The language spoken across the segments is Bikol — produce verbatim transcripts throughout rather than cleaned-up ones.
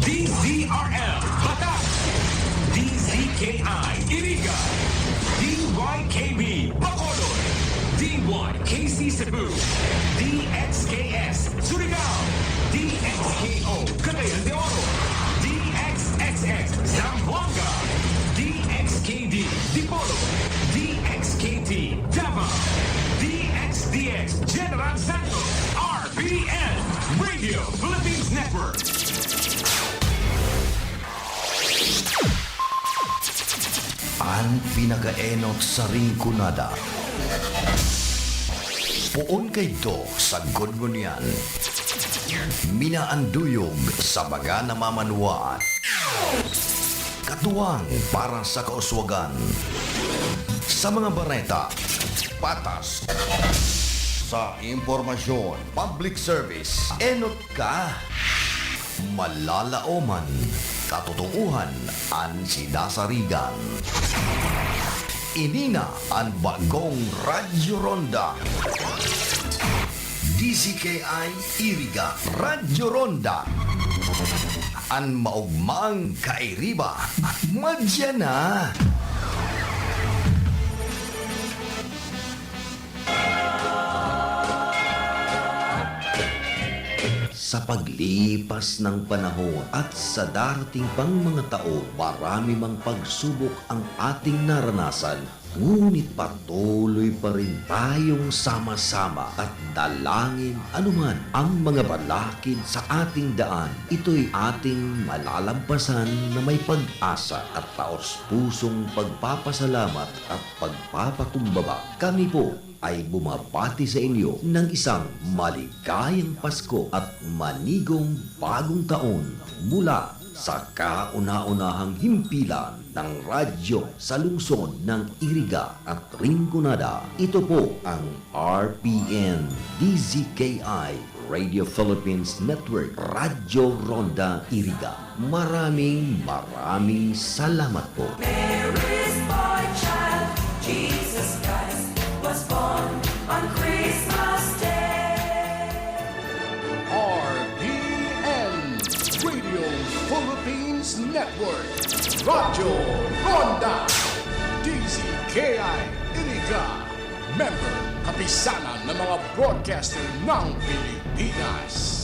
D Z R L Batak, D Z K I Iriga, D Y K B Bacolod, D Y K C Cebu, D X K S Surigao, D X K O Cagayan de Oro, D X X X Zamboanga, D X K D Dipolog, D X K T Davao, D X D X General Santos, R P N Radio Philippines Network. An pinakaenot sa Rinconada. Poon kaidto sa Gudgunian. Minaanduyog sa mga namamanwaan. Katuwang para sa kauswagan. Sa mga bareta, patas. Sa impormasyon, public service, enot ka. Malalaoman, katotoohan an sinasarigan. Ini na an bagong Radyo Ronda. D Z K I Iriga, Radyo Ronda. An maogmang kairiba, madya na. Sa paglipas ng panahon at sa darating pang mga taon, marami mang pagsubok ang ating naranasan, ngunit patuloy pa rin tayong sama-sama at dalangin anuman ang mga balakid sa ating daan. Ito'y ating malalampasan na may pag-asa at taos-pusong pagpapasalamat at pagpapakumbaba. Kami po ay bumabati sa inyo ng isang maligayang Pasko at manigong bagong taon mula sa kauna-unahang himpilan ng radyo sa lungsod ng Iriga at Rinconada. Ito po ang R P N D Z K I Radio Philippines Network, Radyo Ronda Iriga. Maraming, maraming salamat po. Mary's boy child, Jesus Christ, was born on Christmas Day. R P N Radio Philippines Network, Radyo Ronda, D Z K I Iriga, member, kapisanan ng mga broadcaster ng Pilipinas.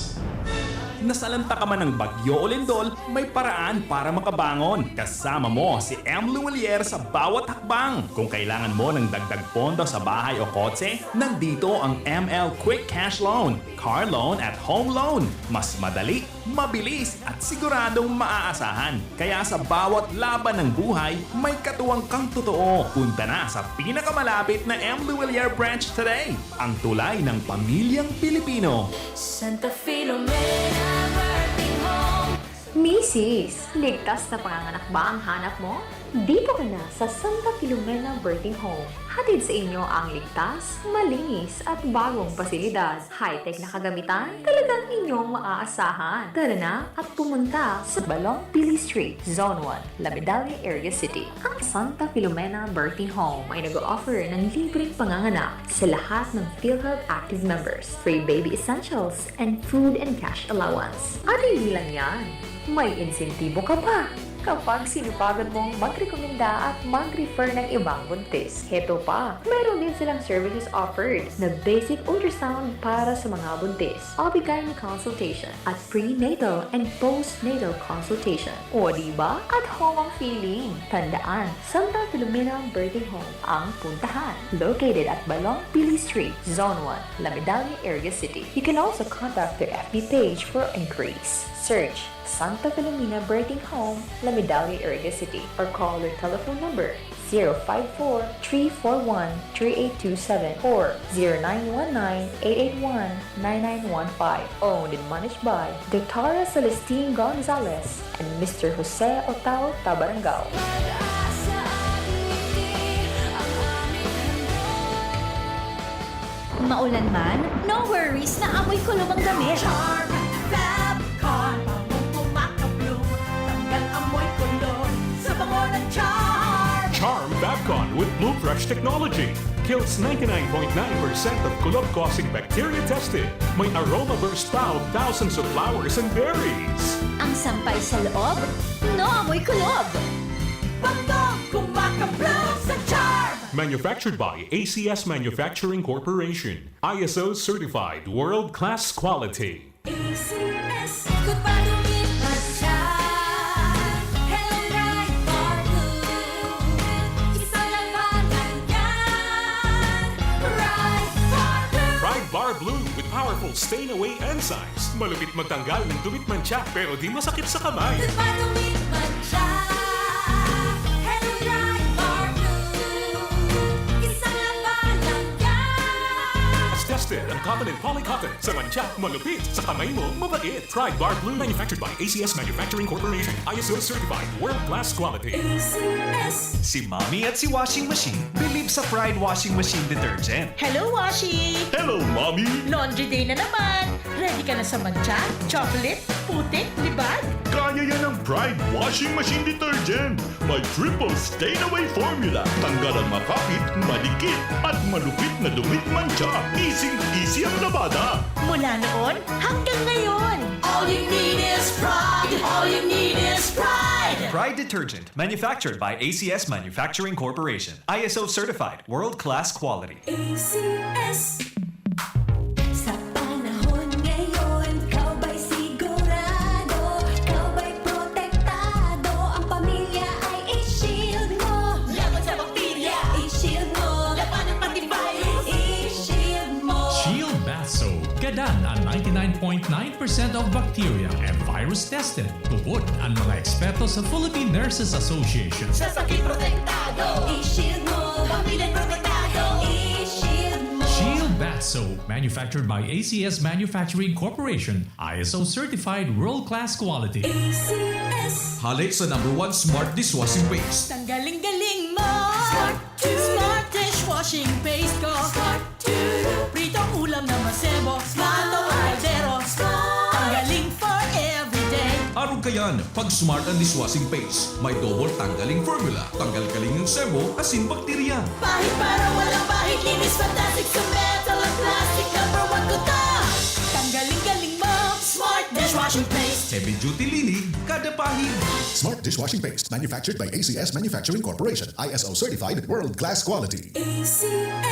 Nasalanta ka man ng bagyo o lindol, may paraan para makabangon. Kasama mo si M. Luwilier sa bawat hakbang. Kung kailangan mo ng dagdag pondo sa bahay o kotse, nandito ang M L Quick Cash Loan, Car Loan at Home Loan. Mas madali, mabilis, at siguradong maaasahan. Kaya sa bawat laban ng buhay, may katuwang kang totoo. Punta na sa pinakamalapit na M. Luwilier branch today. Ang tulay ng pamilyang Pilipino. Santa Filomena Birthing Home. Misis, ligtas na panganganak ba ang hanap mo? Dito ka na sa Santa Filomena Birthing Home. Hatid sa inyo ang ligtas, malinis at bagong pasilidad. High-tech na kagamitan, talagang inyong maaasahan. Tara na at pumunta sa Balong Pili Street, Zone one, La Medalla, Iriga City. Ang Santa Filomena Birthing Home ay nag-o-offer ng libreng panganganak sa lahat ng PhilHealth active members, free baby essentials, and food and cash allowance. At hindi lang yan, may insentibo ka pa kapag sinupagan mong magrekomenda at mag-refer ng ibang buntis. Heto pa, meron din silang services offered na basic ultrasound para sa mga buntis, O B-gyne consultation, at prenatal and postnatal consultation. O di ba? At home ang feeling! Tandaan, Santa Filomena Birthing Home ang puntahan. Located at Balong Pili Street, Zone one, La Medalla, Iriga City. You can also contact their F B page for inquiries. Search Santa Filomena Birthing Home, La Medalla, Iriga City, or call their telephone number zero five four, three four one, three eight two seven or zero nine one nine, eight eight one, nine nine one five. Owned and managed by Doctora Celestine Gonzalez and Mister Jose Otao Tabarangao. Maulan man, no worries na amoy kulubang damit. Charm Fab Con, bangong kumakabloom, tanggal amoy kulong sa bango ng Charm. Charm Fab Con with Bloom Fresh Technology. kills ninety-nine point nine percent of kulob-causing bacteria tested. May aroma burst pa of thousands of flowers and berries. Ang sampay sa loob, naamoy kulob! Bangong kumakablaw sa charm! Manufactured by A C S Manufacturing Corporation. I S O certified world-class quality. A C S. Good pa dumit pa siya. Hello, Bright Bar Blue. Isa lang ba lang yan? Bright Bar Blue. Pride Bar Blue with powerful stain away enzymes. Malupit magtanggal ng dumit mantsa pero di masakit sa kamay. Good pa dumit pa siya. Hello, Bright Bar Blue. Isa lang ba lang yan? Tested ang cotton and poly cotton. Sa mantsa, malupit. Sa kamay mo, mabait. Pride Bar Blue, manufactured by A C S Manufacturing Corporation. I S O certified, world-class quality. A C S. Si Mommy at si Washing Machine believe sa Pride Washing Machine Detergent. Hello, Washi! Hello, Mommy! Laundry day na naman! Ready ka na sa mantsa, chocolate, putik, libag? Kaya yan ng Pride Washing Machine Detergent. May triple stain away formula. Tanggal ang makapit, madikit, at malupit na dumit mantsa. Easy-easy ang labada. Mula noon hanggang ngayon! All you need is pride. All you need is pride. Pride Detergent, manufactured by A C S Manufacturing Corporation. I S O certified, world-class quality. A C S. Sa panahon ngayon, ikaw ba'y sigurado? Ikaw ba'y protektado? Ang pamilya ay i-shield mo. Laban sa bakterya, i-shield mo. Labanan pati virus, i-shield mo. Shield Bath Soap. Gadan ang ninety-nine point nine percent of bacteria and virus tested. Tubod ang mga eksperto sa Philippine Nurses Association. Sa sakit protektado, i-shield mo. Pamilya protektado, i-shield mo. Shield Bath Soap, manufactured by A C S Manufacturing Corporation, I S O certified world-class quality. A C S. Hale sa number one smart dishwashing paste. Tanggaling-galing mo! Smart to. Smart dishwashing paste ko! Smart to. Pritong ulam na masebo, plato, kaldero. Tanggaling for everyday. Arog kayan, pag smart ang dishwashing paste, may double tanggaling formula, tanggal kaling ng sebo, asin bakterya. Pahid para walang pahid, linis fantastic sa metal at plastic, number one ko to. Tanggaling-galing mo, Smart dishwashing paste. Heavy duty linig, kada pahid. Smart dishwashing paste, manufactured by A C S Manufacturing Corporation, I S O certified, world-class quality. A C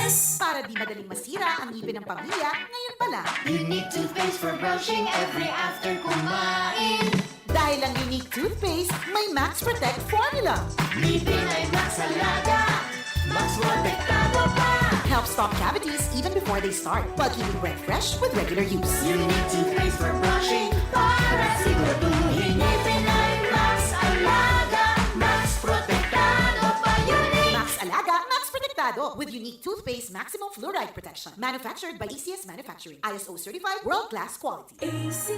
S. Para di madaling masira ang ngipin ng pamilya, ngayon pa lang. Unique toothpaste for brushing every after kumain. Dahil ang Unique Toothpaste may Max Protect Formula. Ngipin ay Max Alaga, Max Protektado pa. Helps stop cavities even before they start, while keeping breath fresh with regular use. Unique toothpaste for brushing para siguraduhin ngipin ay Max Alaga, Max Protektado pa. Unique. Max Alaga, Max Protektado with Unique Toothpaste Maximum Fluoride Protection. Manufactured by A C S Manufacturing. I S O certified, world-class quality. A C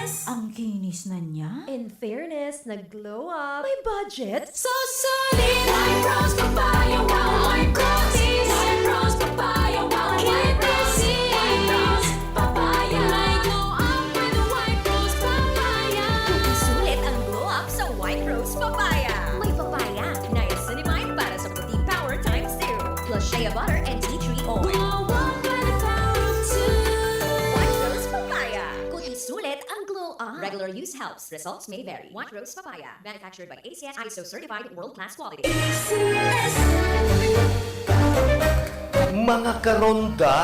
S. Ang kinis na niya? In fairness, nag-glow up. May budget? Susulit! White Rose Papaya, wow! White Rose! White Rose Papaya, wow! White Rose! White Rose Papaya! May glow up with White Rose Papaya! Sulit ang glow up sa White Rose Papaya. May papaya, niacinamide para sa puting power times two. Plus shea butter and tea tree oil. Glow up with White Rose! White Rose Papaya. Kuti sulit ang glow up. Regular use helps. Results may vary. White Rose Papaya. Manufactured by A C S, I S O certified, world-class quality. A C S. Mga karonda,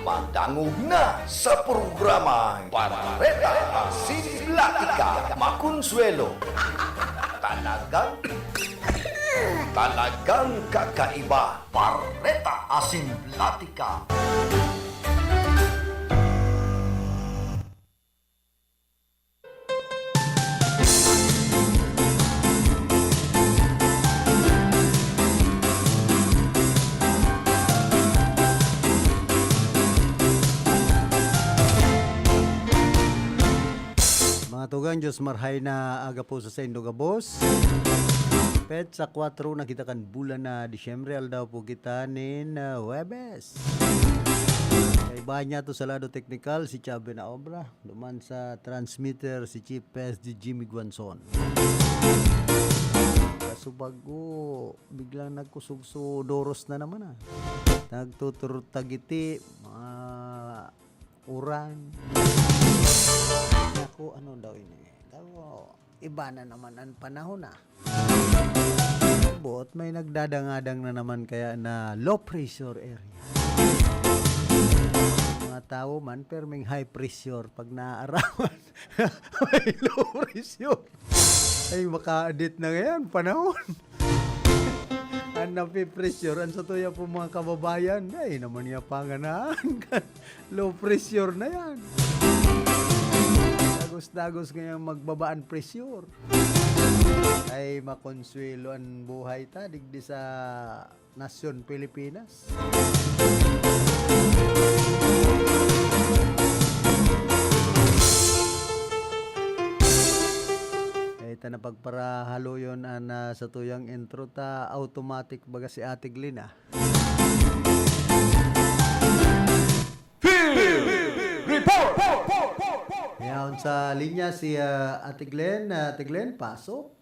madangog na sa programang Bareta Asin Platika Makonsuelo. Talagang, talagang kakaiba. Bareta Asin Platika. Mga tugang, Diyos marhay na aga po sa saindo gabos. Petsa kwatro na kita kan bulan na Disyembre, aldaw po kita nin, ah, Huwebes. Kaibahan niya to sa lado teknikal, si Chubby na obra. Duman sa transmitter, si Chief P S D Jimmy Guanzon. Sa Subago, biglang nagkusog so doros na naman, ah. Nagtuturtagiti, mga uran. Naku, ano daw ini? Daw, iba na naman ang panahon, ah. Buot may nagdadangadang na naman kaya na low pressure area. Mga tao man, perming high pressure pag naaarawan. May low pressure. Ay, makaadit na ngayon, panahon. Ang napipressure, ang satuya po mga kababayan, ay naman niya panganaan. Low pressure na yan. Dagos-dagos ngayon magbaba ang pressure. Ay, makonsuelo ang buhay ta, digdi sa nasyon Pilipinas. Ay, ta na pagparahaloyon an, ah, satuyang intro ta, automatic baga si Ate Glenn, ah. Field Report! Yaon sa linya si, ah, Ate Glenn. Ah, Ate Glenn, pasok.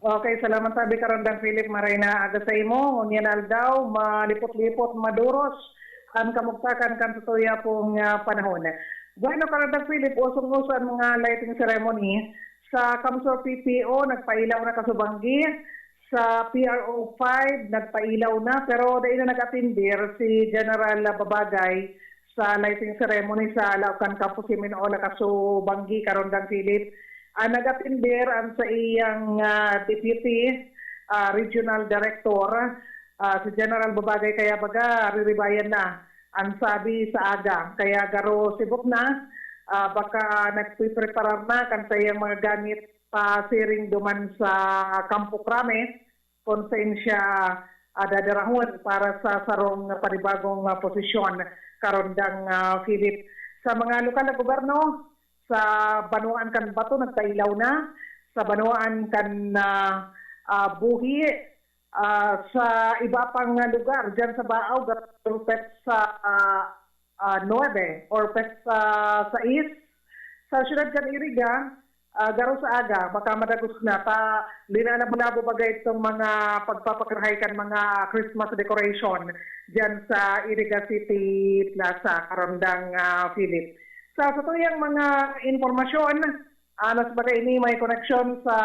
Okay, salamat sabi, Karandang Philip. Maray na aga sa imo. Ngunyan aldaw, malipot-lipot, maduros ang kamugtakan kan tutuya pong, ah, panahon. Bueno, Karandang Philip, usong-uso ang mga lighting ceremony. Sa Kamsur P P O, nagpailaw na kasubanggi. Sa P R O five, nagpailaw na, pero dai na nag-atindir si General Babagay sa lighting ceremony sa laog kan Kampo Seminaola, kasubanggi, Karandang Philip. Ang nag-atindir ang sa iyang, ah, deputy, ah, regional director, ah, si General Babagay, kaya baga riribayan na ang sabi sa aga. Kaya garo sibok na, ah, baka nagpipreparar na kan sa iyang mga gamit pasiring duman sa Kampo Krame, kung saan siya, ah, dadarahon para sa sarong panibagong, ah, posisyon, Karandang, ah, Philip. Sa mga lokal na gobyerno, sa banwaan kan Bato, nagpailaw na. Sa banwaan kan, ah, ah, Buhi, ah, sa iba pang lugar, dyan sa Baao, garo pet sa, ah, ah, nuebe or pet sa sais. Sa siyudad kan Iriga, ah, garo sa aga, baka madagos na. Ta, linalabo-labo baga itong mga pagpapakarahay kan mga Christmas decoration dyan sa Iriga City Plaza, Karandang, ah, Philip. Sa satuyang mga impormasyon, ah, nas baga ini may koneksyon sa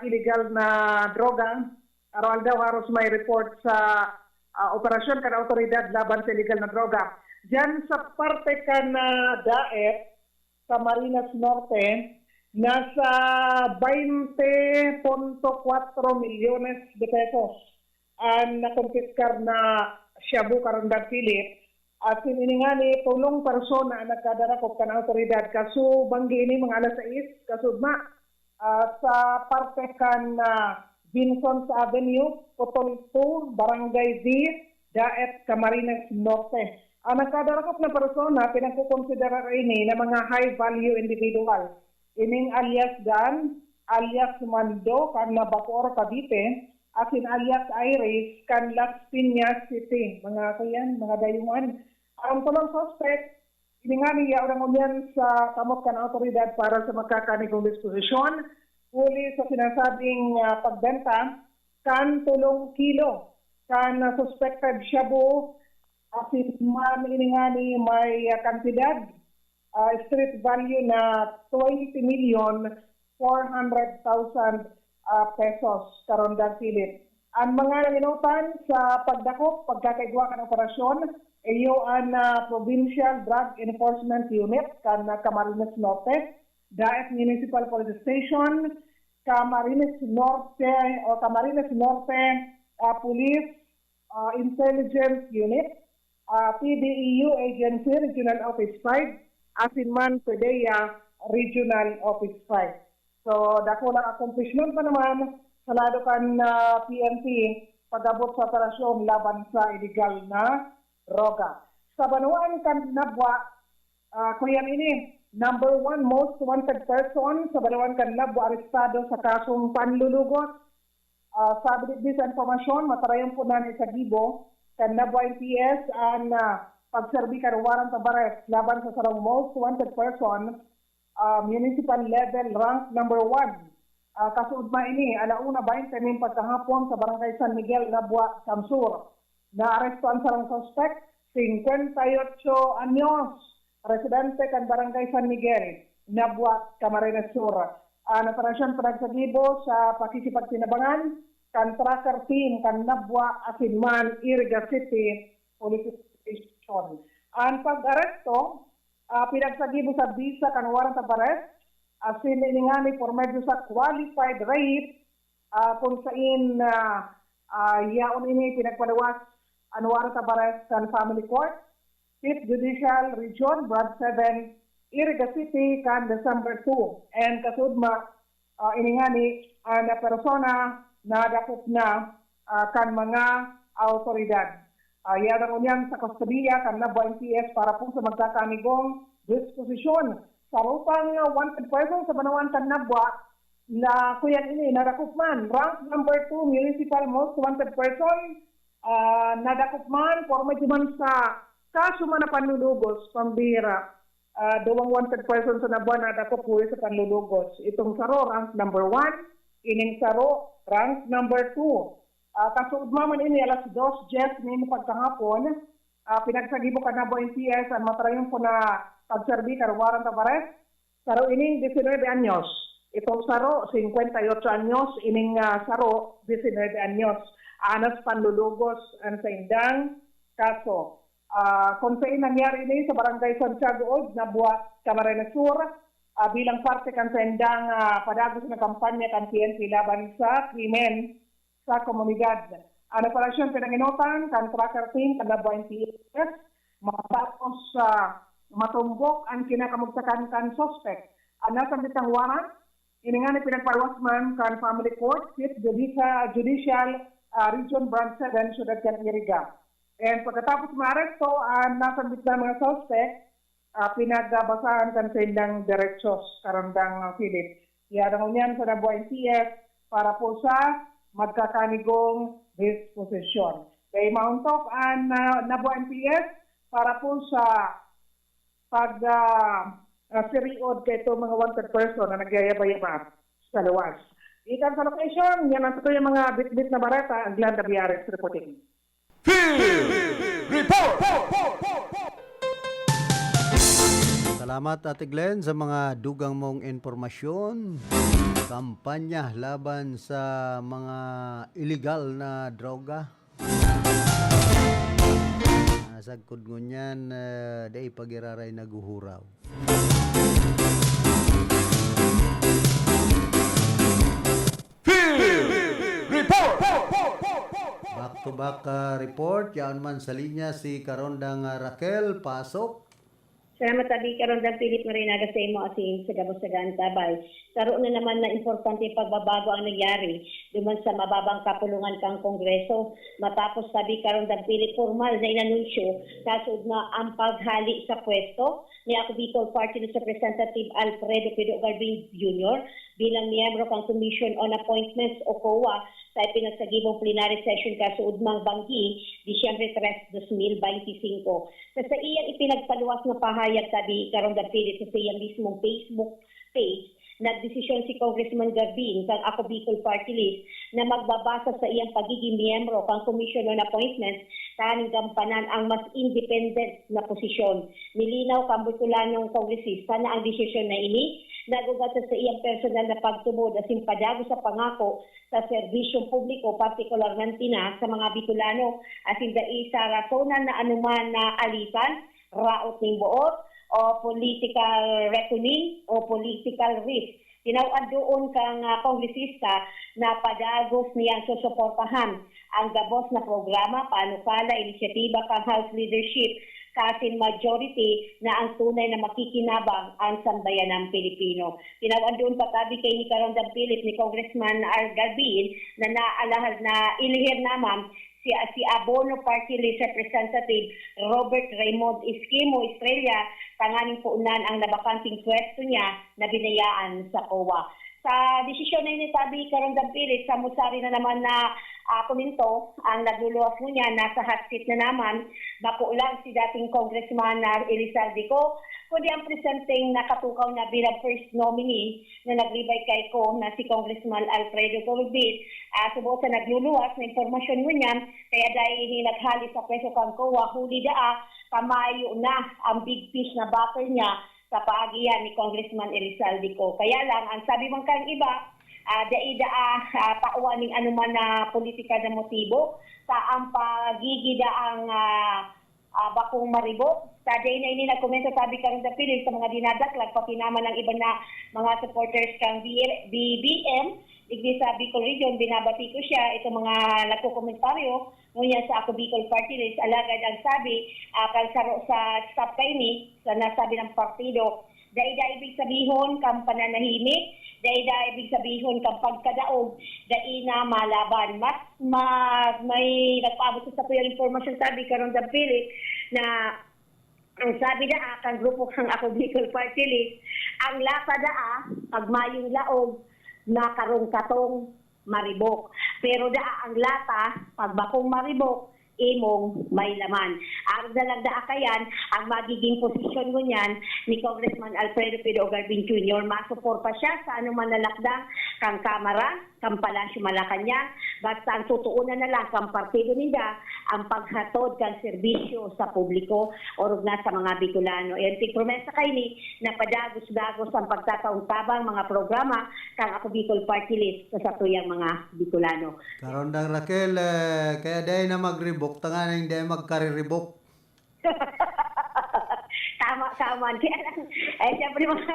iligal na droga. Aroaldaw haros may report sa, ah, operasyon kan awtoridad laban sa iligal na droga. Diyan sa parte kan, ah, Daet, Camarines Norte, nasa baynte punto kwatro milyones de pesos ang nakumpiskar na shabu, Karandang Philip. Asin ini ngani, tolong persona an nagkadarakop kan awtoridad, kasubanggi ini mga alas sais kasugma, ah, sa parte kan, ah, Vinson's Avenue, Putol two, Barangay V, Daet, Camarines Norte. Ang nagkadarakop na persona, pinagkukonsidera ini na mga high value individual. Ining alias Dan, alias Mando, kan Bacoor, Cavite, asin alias Iris, kan Las Piñas City. Mga kuyan, mga dayuhan. Ang tulong suspect, ini ngani yaon na ngunyan sa kamot kan awtoridad para sa magkakanigong disposisyon, huli sa sinasabing, ah, pagbenta kan tolong kilo kan, ah, suspected shabu, asin man ini ngani may, ah, kantidad, ah, street value na twenty million four hundred thousand, ah, pesos, Karandang Philip. Ang mga nanginutan sa pagdakop, pagkakaigwa kan operasyon, iyo an, ah, Provincial Drug Enforcement Unit kan, ah, Camarines Norte, Daet Municipal Police Station, Camarines Norte o Camarines Norte, ah, Police, ah, Intelligence Unit, ah, P D E U Agency Regional Office five, asin man PDEA Regional Office five. So, dakulang accomplishment pa naman sa lado kan, ah, P N P pag-abot sa operasyon laban sa iligal na droga. Sa banwaan kan Nabua, ah, kuyan ini, number one most wanted person sa banwaan kan Nabua arestado sa kasong panlulugot. Ah, sabi digdi sa impormasyon, matarayon po na ni sa gibo kan Nabua M P S an, ah, pagserbi kan warrant of arrest laban sa sarong most wanted person, ah, municipal level rank number one, Ah, kasuodma ini, ala una baynte nin pagkahapon sa Barangay San Miguel, Nabua, Samsur. Naaresto an sarong suspek, singkwenta y otso anyos, residente kan Barangay San Miguel, Nabua, Camarines Sur. An operasyon pinagsagibo sa pakikipagtinabangan kan tracker team kan Nabua asin man Iriga City Police Station. An pag-aresto, ah, pinagsagibo sa bisa kan warrant of arrest, asin ini ngani por medio sa qualified writ, ah, kun sain, ah, ah, yaon ini pinagpaluwas an warrant of arrest kan Family Court, Fifth Judicial Region, Branch seven, Iriga City, kan December two. And kasuodma, ah, ini ngani, an persona nadakop na, ah, kan mga awtoridad. Ah, yadang ngunyan sa kustodiya kan Nabua M P S para po sa magkakanigong disposisyon. Saro pang, ah, wanted person sa banwaan kan Nabua na kuyan ini, nadakop man. Rank number two, municipal most wanted person, ah, nadakop man, porma duman sa kaso man na panlulugos, pambira. Ah, duwang wanted person sa Nabua nadakop huli sa panlulugos. Itong saro, rank number one. Ining saro, rank number two. Ah, kasuodma man ini, alas dos diez nin pagkahapon, ah, pinagsagibo kan Nabua M P S an matrayumpo na pagserbi kan warrant of arrest. Saro ining diecinuebe anyos. Itong saro, singkwenta y otso anyos. Ining, ah, saro, diecinuebe anyos. Anas panlulugos an saindang kaso. Ah, kun sain nangyari ini sa Barangay Santiago Old, Nabua, Camarines Sur, ah, bilang parte kan saindang, ah, padagos na kampanya kan P N P laban sa krimen sa komunidad. An operasyon pinangenotan kan tracker team kan Nabua M P S matapos, ah, matumbok an kinakamugtakan kan suspek. An nasambitang warrant, ini ngani pinagpaluwas man kan Family Court, Fifth Judicial, Judicial, ah, Region Branch seven, Siyudad kan Iriga. And pagkatapos maaresto an nasambit na mga suspek, ah, pinagbabasahan kan saindang derechos, Karandang, ah, Philip. Yadang ngunyan sa Nabua M P S para po sa magkakanigong disposisyon. Kaya mauntok an, ah, Nabua M P S para po sa pag, ah, ah, siriod kay itong mga wanted person na nagyayaba-yaba sa luwas. Ikan sa location, yan ang totoo yung mga bitbit na bareta, ang Glenda Biares reporting. Field Report! Salamat, Ate Glenn, sa mga dugang mong impormasyon. Kampanya laban sa mga illegal na droga. Ah, sagkod ngunyan, ah, dai pagiraray naghuhuraw. Field Report! Back to back, ah, report. Yaon man sa linya si Karondang, ah, Raquel. Pasok. Salamat, Abi Karondang Philip Marinaga, sa imo asin sa gabos na ganda. Bay, saro na naman na importante pagbabago ang nangyari duman sa mababang kapulungan kan Kongreso. Matapos, Abi Karondang Philip, formal na inanunsyo, nasud na ang paghali sa pwesto ni Ako Bicol Party List Representative Alfredo Pido Garbin Junior bilang miyembro kan Commission on Appointments o COA sa ipinagsagibong plenary session kasuodmang banggi, Disyembre tres, dos mil beintisinko. Sa saiyang ipinagpaluwas na pahayag, Abi Karondang Philip, sa saiyang mismong Facebook page, nagdesisyon si Congressman Garbin kan Ako Bicol Party List na magbabasa sa iyang pagiging miyembro kan Commission on Appointments tanganing gampanan ang mas independent na posisyon. Nilinaw kan Bicolanong kongresista na ang desisyon na ini nag-ugat sa saiyang personal na pagtubod asin padagos sa pangako sa serbisyong publiko, partikularmente na sa mga Bicolano, asin dai sa rasonan na anoman na alisan, raot nin boot, o political reckoning o political risk. Tinaw-an doon kan, ah, kongresista na padagos niyang susuportahan ang gabos na programa, panukala, inisyatiba kan House leadership, kasin majority na ang tunay na makikinabang ang sambayanang Pilipino. Tinaw-an doon pa, Abi, kaini, Karondang Philip, ni Congressman Al Garbin na naalahad na ilihir naman si, si Abono Party List Representative Robert Raymond Esquimo Estrella tanganing puunan ang nabakanting pwesto niya na binayaan sa COA. Sa desisyon na ini, Abi Karondang Philip, sa musari na naman na, ah, komento, ang nagluluwas ngunyan nasa hot seat na naman, bako lang si dating Congressman na Elizalde Co, Kundi ang presenteng nakatukaw na bilang first nominee na nagribay kaiko na si Congressman Alfredo Corbin, ah, subo sa nagluluwas na impormasyon ngunyan, kaya dai ini naghali sa pwesto kan COA, huli daa, kamayo na ang big fish na batter niya sa paagihan ni Congressman Elizalde Co. Kaya lang, ang sabi man kan iba, ah, dai daa, ah, tawan ning anoman na politikal na motibo sa ang pagigida ang, ah, ah, bakong maribok. Sa day na ini nagkomento sabi karong dapilig sa mga dinadaklag, pati naman ang iba na mga supporters kang B-, B B M, digdi sa Bicol Region, binabati ko siya, itong mga nagkokomentaryo, ngunyan sa Ako Bicol Party List, alagad ang sabi, ah, kan saro sa staff kaini, sa nasabi ng partido, dai-dai ibig sabihon kan pananahimik, dai-dai ibig sabihon kan pagkadaog, dai na malaban. Mas ma-, may nagpaabot sa satuyang impormasyon, sabi karong dapilig, na ang sabi na, ah, kan grupo kang Ako Bicol Party List, ang lasa daa, pag mayong laog, na karong katong maribok. Pero daa ang lata, pag bakong maribok, imong may laman. Arog na lang daa kayan ang magiging posisyon ngunyan ni Congressman Alfredo Pido Garbin Junior. Masuporta siya sa anuman na lakdang kang Kamara, kang Palasyo Malacañang, basta ang tutuunan na lang kang partido ninda ang paghatod kan serbisyo sa publiko, orog na sa mga Bicolano. Yan tigpromesa kaini na padagos-dagos ang pagtataong tabang mga programa kang Ako Bicol Party List sa satuyang mga Bicolano. Karondang Raquel, eh, kaya dai na magribok, tanganing dai magkariribok. Tama, tama. Kaya lang, eh, siyempre, mga,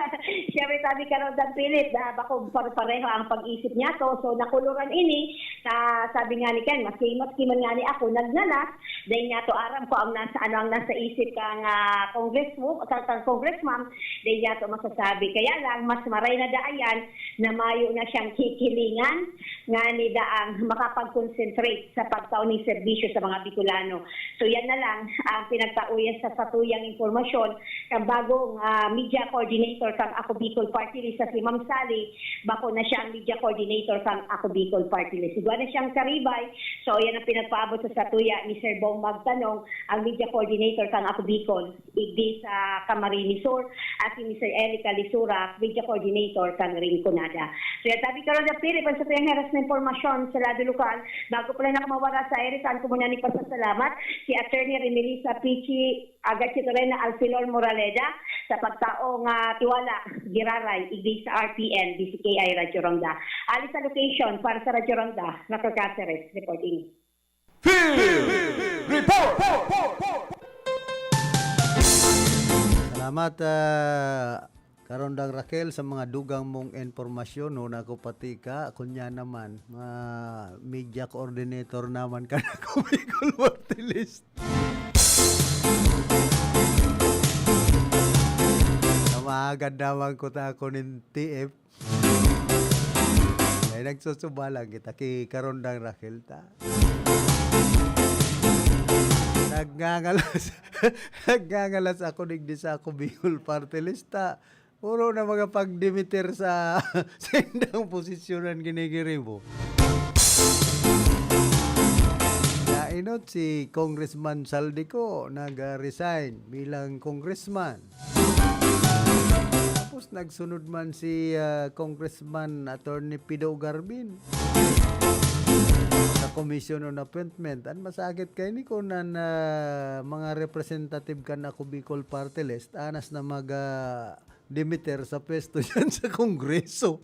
siyempre, sabi ka raw, Dan Philip, na bako pare-pareho ang pag-isip niya to. So, nakuluran ini, sa, sabi nga ni Ken, maski, maski man nga ni ako, nagnanas, dahil nga to, aram ko ang nasa, ano ang nasa isip kang, ah, congresswo-, kang, kang congressman, dahil nga to masasabi. Kaya lang, mas maray na daayan na mayo na siyang kikilingan, ngani daang makapag-concentrate sa pagtao ning serbisyo sa mga Bicolano. So, yan na lang ang pinagtauyan sa satuyang impormasyon kan bagong, ah, media coordinator kan Ako Bicol Party List, sa si Ma'am Sally, bako na siya ang media coordinator kan Ako Bicol Party List. Igwa na siyang karibay. So, yan ang pinagpaabot sa satuya ni Sir Bong Magtanong, ang media coordinator kan Ako Bicol, igdi sa Camarines Sur, at si Mister Eli Calisura, media coordinator kan Rinconada. So, yan, sabi karon na, Philip, ang satuyang heras na impormasyon sa lado lokal. Bago pa lang nakamawara sa air, saan ko muna ni pasasalamat si Attorney Remelisa Pichi, Agachitorena Alfilor Moraleda, sa pagtaong, ah, tiwala, giraray, igdi sa R T N, D C K I Radyo Ronda. Ali sa location para sa Radyo Ronda, Raquel Caceres, reporting. Field Report! Salamat, ah, Karondang Raquel, sa mga dugang mong impormasyon. No, naku, pati ka, kunya naman, mga media coordinator naman ka na ko, Bicol Party List. Kamahagad naman ko ta ako nin T F. Ay, nagsusuba lang kita ki Karondang Raquel ta. Nagngangalas, nagngangalas ako digdi sa Ako Bicol Party List ta. Puro na mga pagdimiter sa sindang posisyon an ginigiribo. Nainot si Congressman Saldico, nag-resign bilang congressman. Tapos nagsunod man si, ah, Congressman Attorney Pido Garbin sa Commission on Appointment. An masakit kaini kun an, ah, mga representative kan Ako Bicol Party List, anas na mag, ah, dimiter sa pwesto diyan sa Kongreso.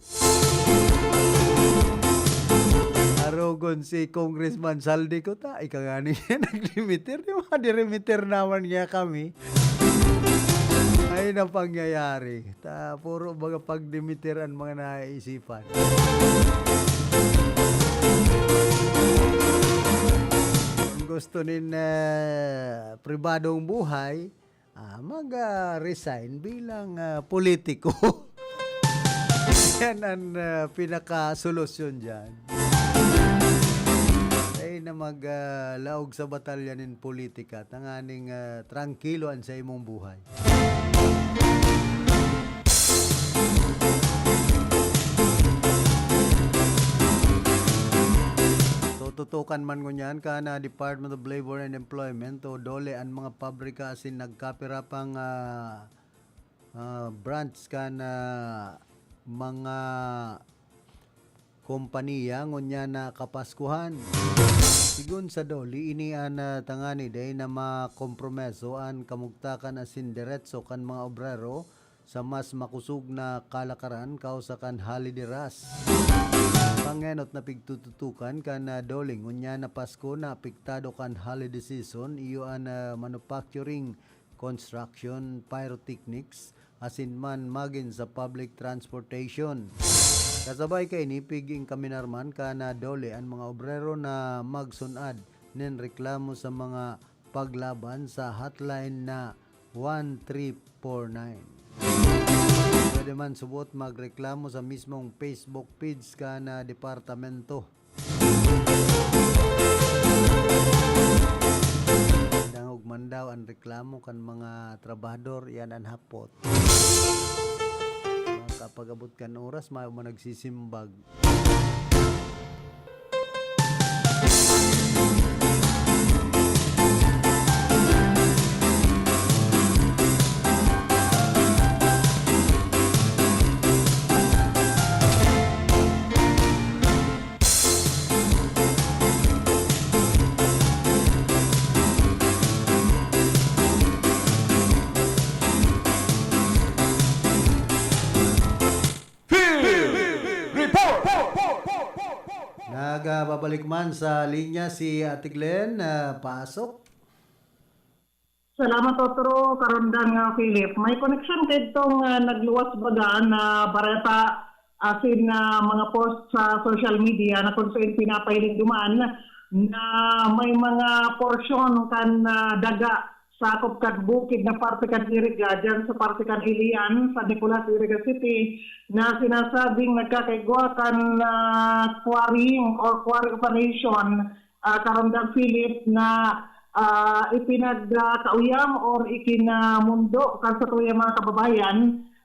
Arogon si Congressman Saldico ta, ika ngani niya nagdimiter, di ba? Dirimiter naman niya kami. Ay, na pangyayari. Ta, puro baga pagdimiter an mga naiisipan. Kung gusto nin, eh, pribadong buhay, ah, mag, ah, resign bilang, ah, politiko. Yan ang, ah, pinakasolusyon diyan. Ay na mag, ah, laog sa batalya nin politika, tanganing, ah, trangkilo an sa imong buhay. Tututukan man ngunyan ka na Department of Labor and Employment o DOLE an mga pabrika asin nagkapira pang, ah, ah, branch kan, ah, mga kompanya ngunyan na Kapaskuhan. Sigon sa DOLE, ini an, ah, tangani dai na makompromiso an kamugtakan asin deretso kan mga obrero sa mas makosog na kalakaran kausa kan holiday rush. Pangenot na pigtututukan kan, ah, DOLE ngunyan na Pasko na apektado kan holiday season, iyo an, ah, manufacturing, construction, pyrotechnics, asin man magin sa public transportation. Kasabay kaini, pig-inkaminar man kan DOLE an mga obrero na magsun-ad nin reklamo sa mga paglaban sa hotline na one three four nine. Pwede man subot magreklamo sa mismong Facebook page kan departamento. Dangog man daw an reklamo kan mga trabahador, iyan an hapot. Kapag-abot kan oras, mayo man nagsisimbag. Field Report! Nagbabalik man sa linya si Ate Glenn. Ah, pasok. Salamat, Otro, karundang, ah, Philip. May koneksyon kaidtong, ah, nagluwas baga na bareta asin, ah, mga post sa social media na kung saan pinapahiling duman na may mga porsyon kan, ah, daga sakop kan bukid na parte kan Iriga, dyan sa parte kan Ilian, San Nicolas, Iriga City, na sinasabing nagkakaigwa kan, ah, quarrying or quarry operation, ah, karundang Philip, na, ah, ipinagkauyam or ikinamundo kan satuyang mga kababayan.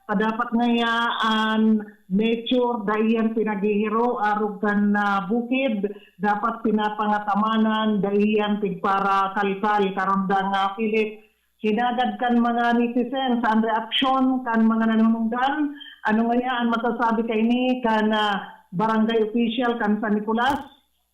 Padapat ngaya an nature, dai yan pinaghihiro, arog kan, ah, bukid, dapat pinapangatamanan, dai yan pigparakalkal. Karundang, ah, Philip, hinagad kan mga netizens an reaksyon kan mga nanunungdan. Ano ngaya an masasabi kaini kan, ah, barangay official kan San Nicolas?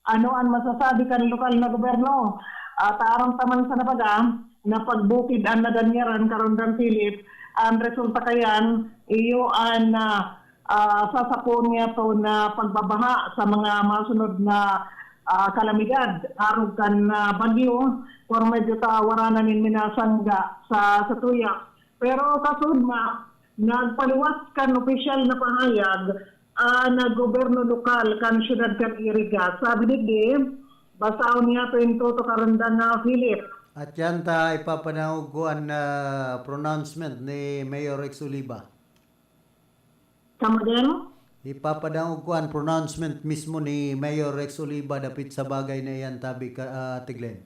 Ano an masasabi kan lokal na gobyerno? Ah, taaram ta man sana baga na pagbukid an nadanyaran, karundang Philip, an resulta kayan, iyo an, ah, ah, sasapon niya to na pagbabaha sa mga masunod na, ah, kalamidad, arog kan, ah, bagyo, kung medyo tawaranan nin minasangga sa, sa tuya. Pero kasudma, nagpaluwas kan opisyal na pahayag, ah, na gobyerno lokal kan siyudad kan Iriga. Sabi digdi, basahon niya to in toto karandang nga Philip. At yan ta, ipapanahog ko an, ah, pronouncement ni Mayor Rex Oliva. Come again? Ipapadangog ko an pronouncement mismo ni Mayor Rex Oliva dapit sa bagay na iyan, tabi ka, ah, Ate Glenn.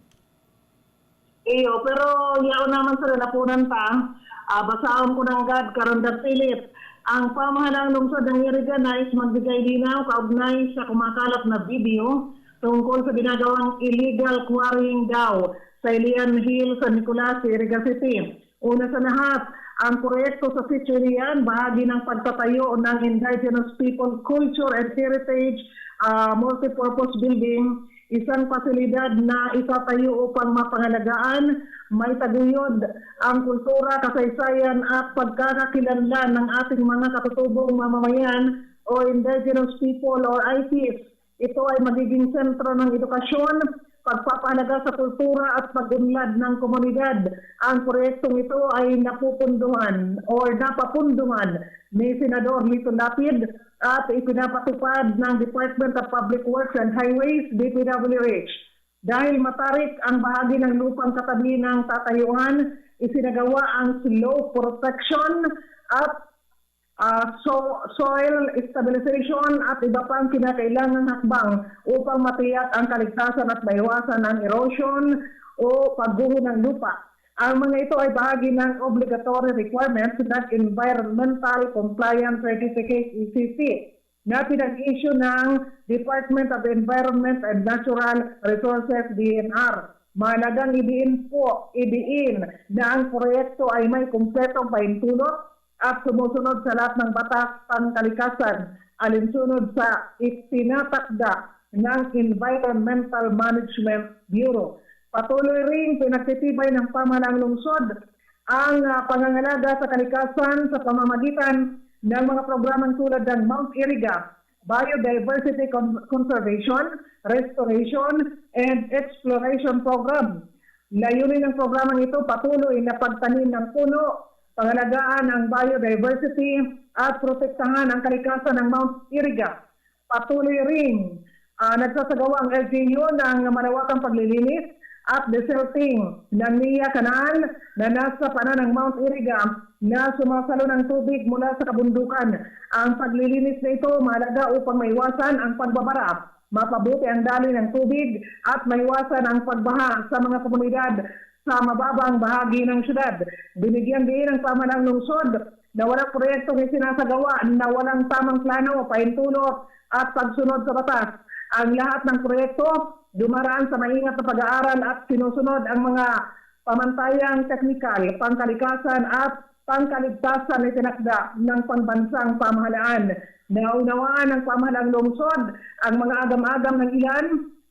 Iyo, pero yaon naman sa lalapunan pa. Ah, basahon ko nanggad, karandang Philip. Ang pamahalang lungsod ng Iriga nais magbigay linaw kaugnay sa kumakalat na video tungkol sa ginagawang illegal quarrying daw sa Ilian Hill, San Nicolas, Iriga City. Una sa lahat, ang proyekto sa Sitio Ilian, bahagi ng pagtatayo ng Indigenous People Culture and Heritage, ah, Multipurpose Building, isang pasilidad na itatayo upang mapangalagaan, maitaguyod ang kultura, kasaysayan at pagkakakilanlan ng ating mga katutubong mamamayan o Indigenous People or I Ps. Ito ay magiging sentro ng edukasyon, pagpapahalaga sa kultura at pag-unlad ng komunidad. Ang proyektong ito ay napupunduhan or napapunduhan ni Senador Lito Lapid at ipinapatupad ng Department of Public Works and Highways, D P W H. Dahil matarik ang bahagi ng lupang katabi ng tatayuan, isinagawa ang slope protection at, ah, so-, soil stabilization at iba pang kinakailangang hakbang upang matiyak ang kaligtasan at maiwasan ang erosion o pagguho ng lupa. Ang mga ito ay bahagi ng obligatory requirements ng Environmental Compliance Certificate, E C C, na pinag-issue ng Department of Environment and Natural Resources, D N R. Mahalagang idiin po, idiin na ang proyekto ay may kumpletong pahintulot, at sumusunod sa lahat ng batas pangkalikasan alinsunod sa itinatakda ng Environmental Management Bureau. Patuloy ring pinagtitibay ng pamahalaang lungsod ang, ah, pangangalaga sa kalikasan sa pamamagitan ng mga programang tulad ng Mount Iriga Biodiversity Con-, Conservation, Restoration, and Exploration Program. Layunin ng programang ito patuloy na pagtanim ng puno, pangalagaan ang biodiversity, at protektahan ang kalikasan ng Mount Iriga. Patuloy ring, ah, nagsasagawa ang L G U ng malawakang paglilinis at desilting ng Nia Canal na nasa panan ng Mount Iriga na sumasalo ng tubig mula sa kabundukan. Ang paglilinis na ito mahalaga upang maiwasan ang pagbabara, mapabuti ang daloy ng tubig at maiwasan ang pagbaha sa mga komunidad sa mababang bahagi ng syudad. Binigyang diin ang pamahalang lungsod na walang proyektong isinasagawa na walang tamang plano, pahintulot at pagsunod sa batas. Ang lahat ng proyekto dumaraan sa maingat na pag-aaral at sinusunod ang mga pamantayang teknikal, pangkalikasan at pangkaligtasan na itinakda ng pambansang pamahalaan. Naunawaan ng pamahalang lungsod ang mga agam-agam ng ilan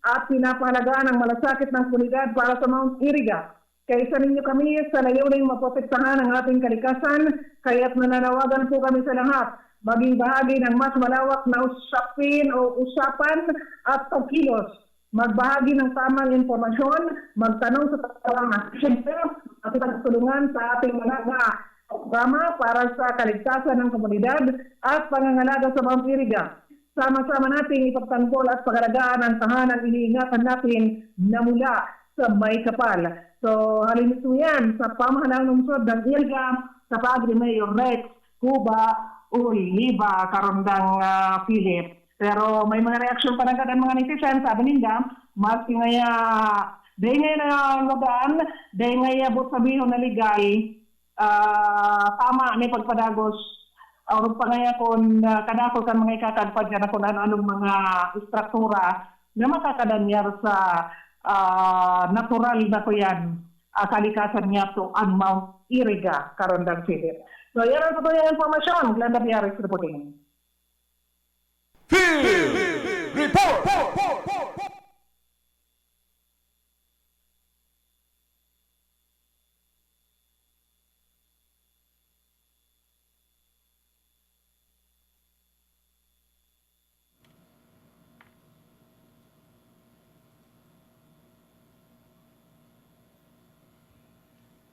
at pinapahalagaan ang malasakit ng komunidad para sa Mount Iriga. Kaisa ninyo kami sa layuning maprotektahan ang ating kalikasan, kaya't nananawagan po kami sa lahat maging bahagi ng mas malawak na usapin o usapan at pagkilos. Magbahagi ng tamang impormasyon, magtanong sa tamang center, at ipagtulungan sa ating mga programa para sa kaligtasan ng komunidad at pangangalaga sa Mount Iriga. Sama-sama nating ipagtanggol at pangalagaan ang tahanang iniingatan natin na mula sa may kapal. So, halin mismo yan sa pamahalang lungsod ng Iriga, sa Padre Mayor Rex Cuba Oliva, Karondang, ah, Philip. Pero may mga reaksyon pa nagkad ang mga netizen, sabi ninda, maski ngaya, dahil ngayon na lugaan, dahil ngaya buot sabihon na legal, ah, tama na pagpadagos. Or pa ngaya kun, ah, kadakol kan mga ikakagpad ka na kung ano-anong mga estruktura na makakadanyar sa, ah, natural na kuyan, ah, kalikasan niya to ang Mount Iriga, Karondang Philip. So, yan ang totoo yung impormasyon. Glenda Piares reporting. Field Report!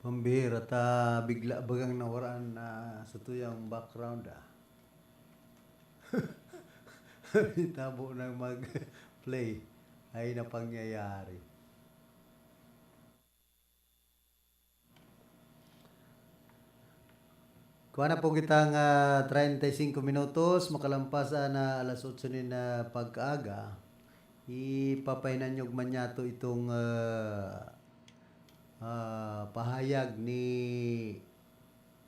Pambihira ta bigla bagang nawaraan na sa tuyang background, ah. Tabo nang mag-play ay napangyayari. Kuha na po kitang, ah, treinta y cinco minutos, makalampas na alas otso nin, ah, pagkaaga. Ipapahinanyog man niyato itong, ah, ah, pahayag ni,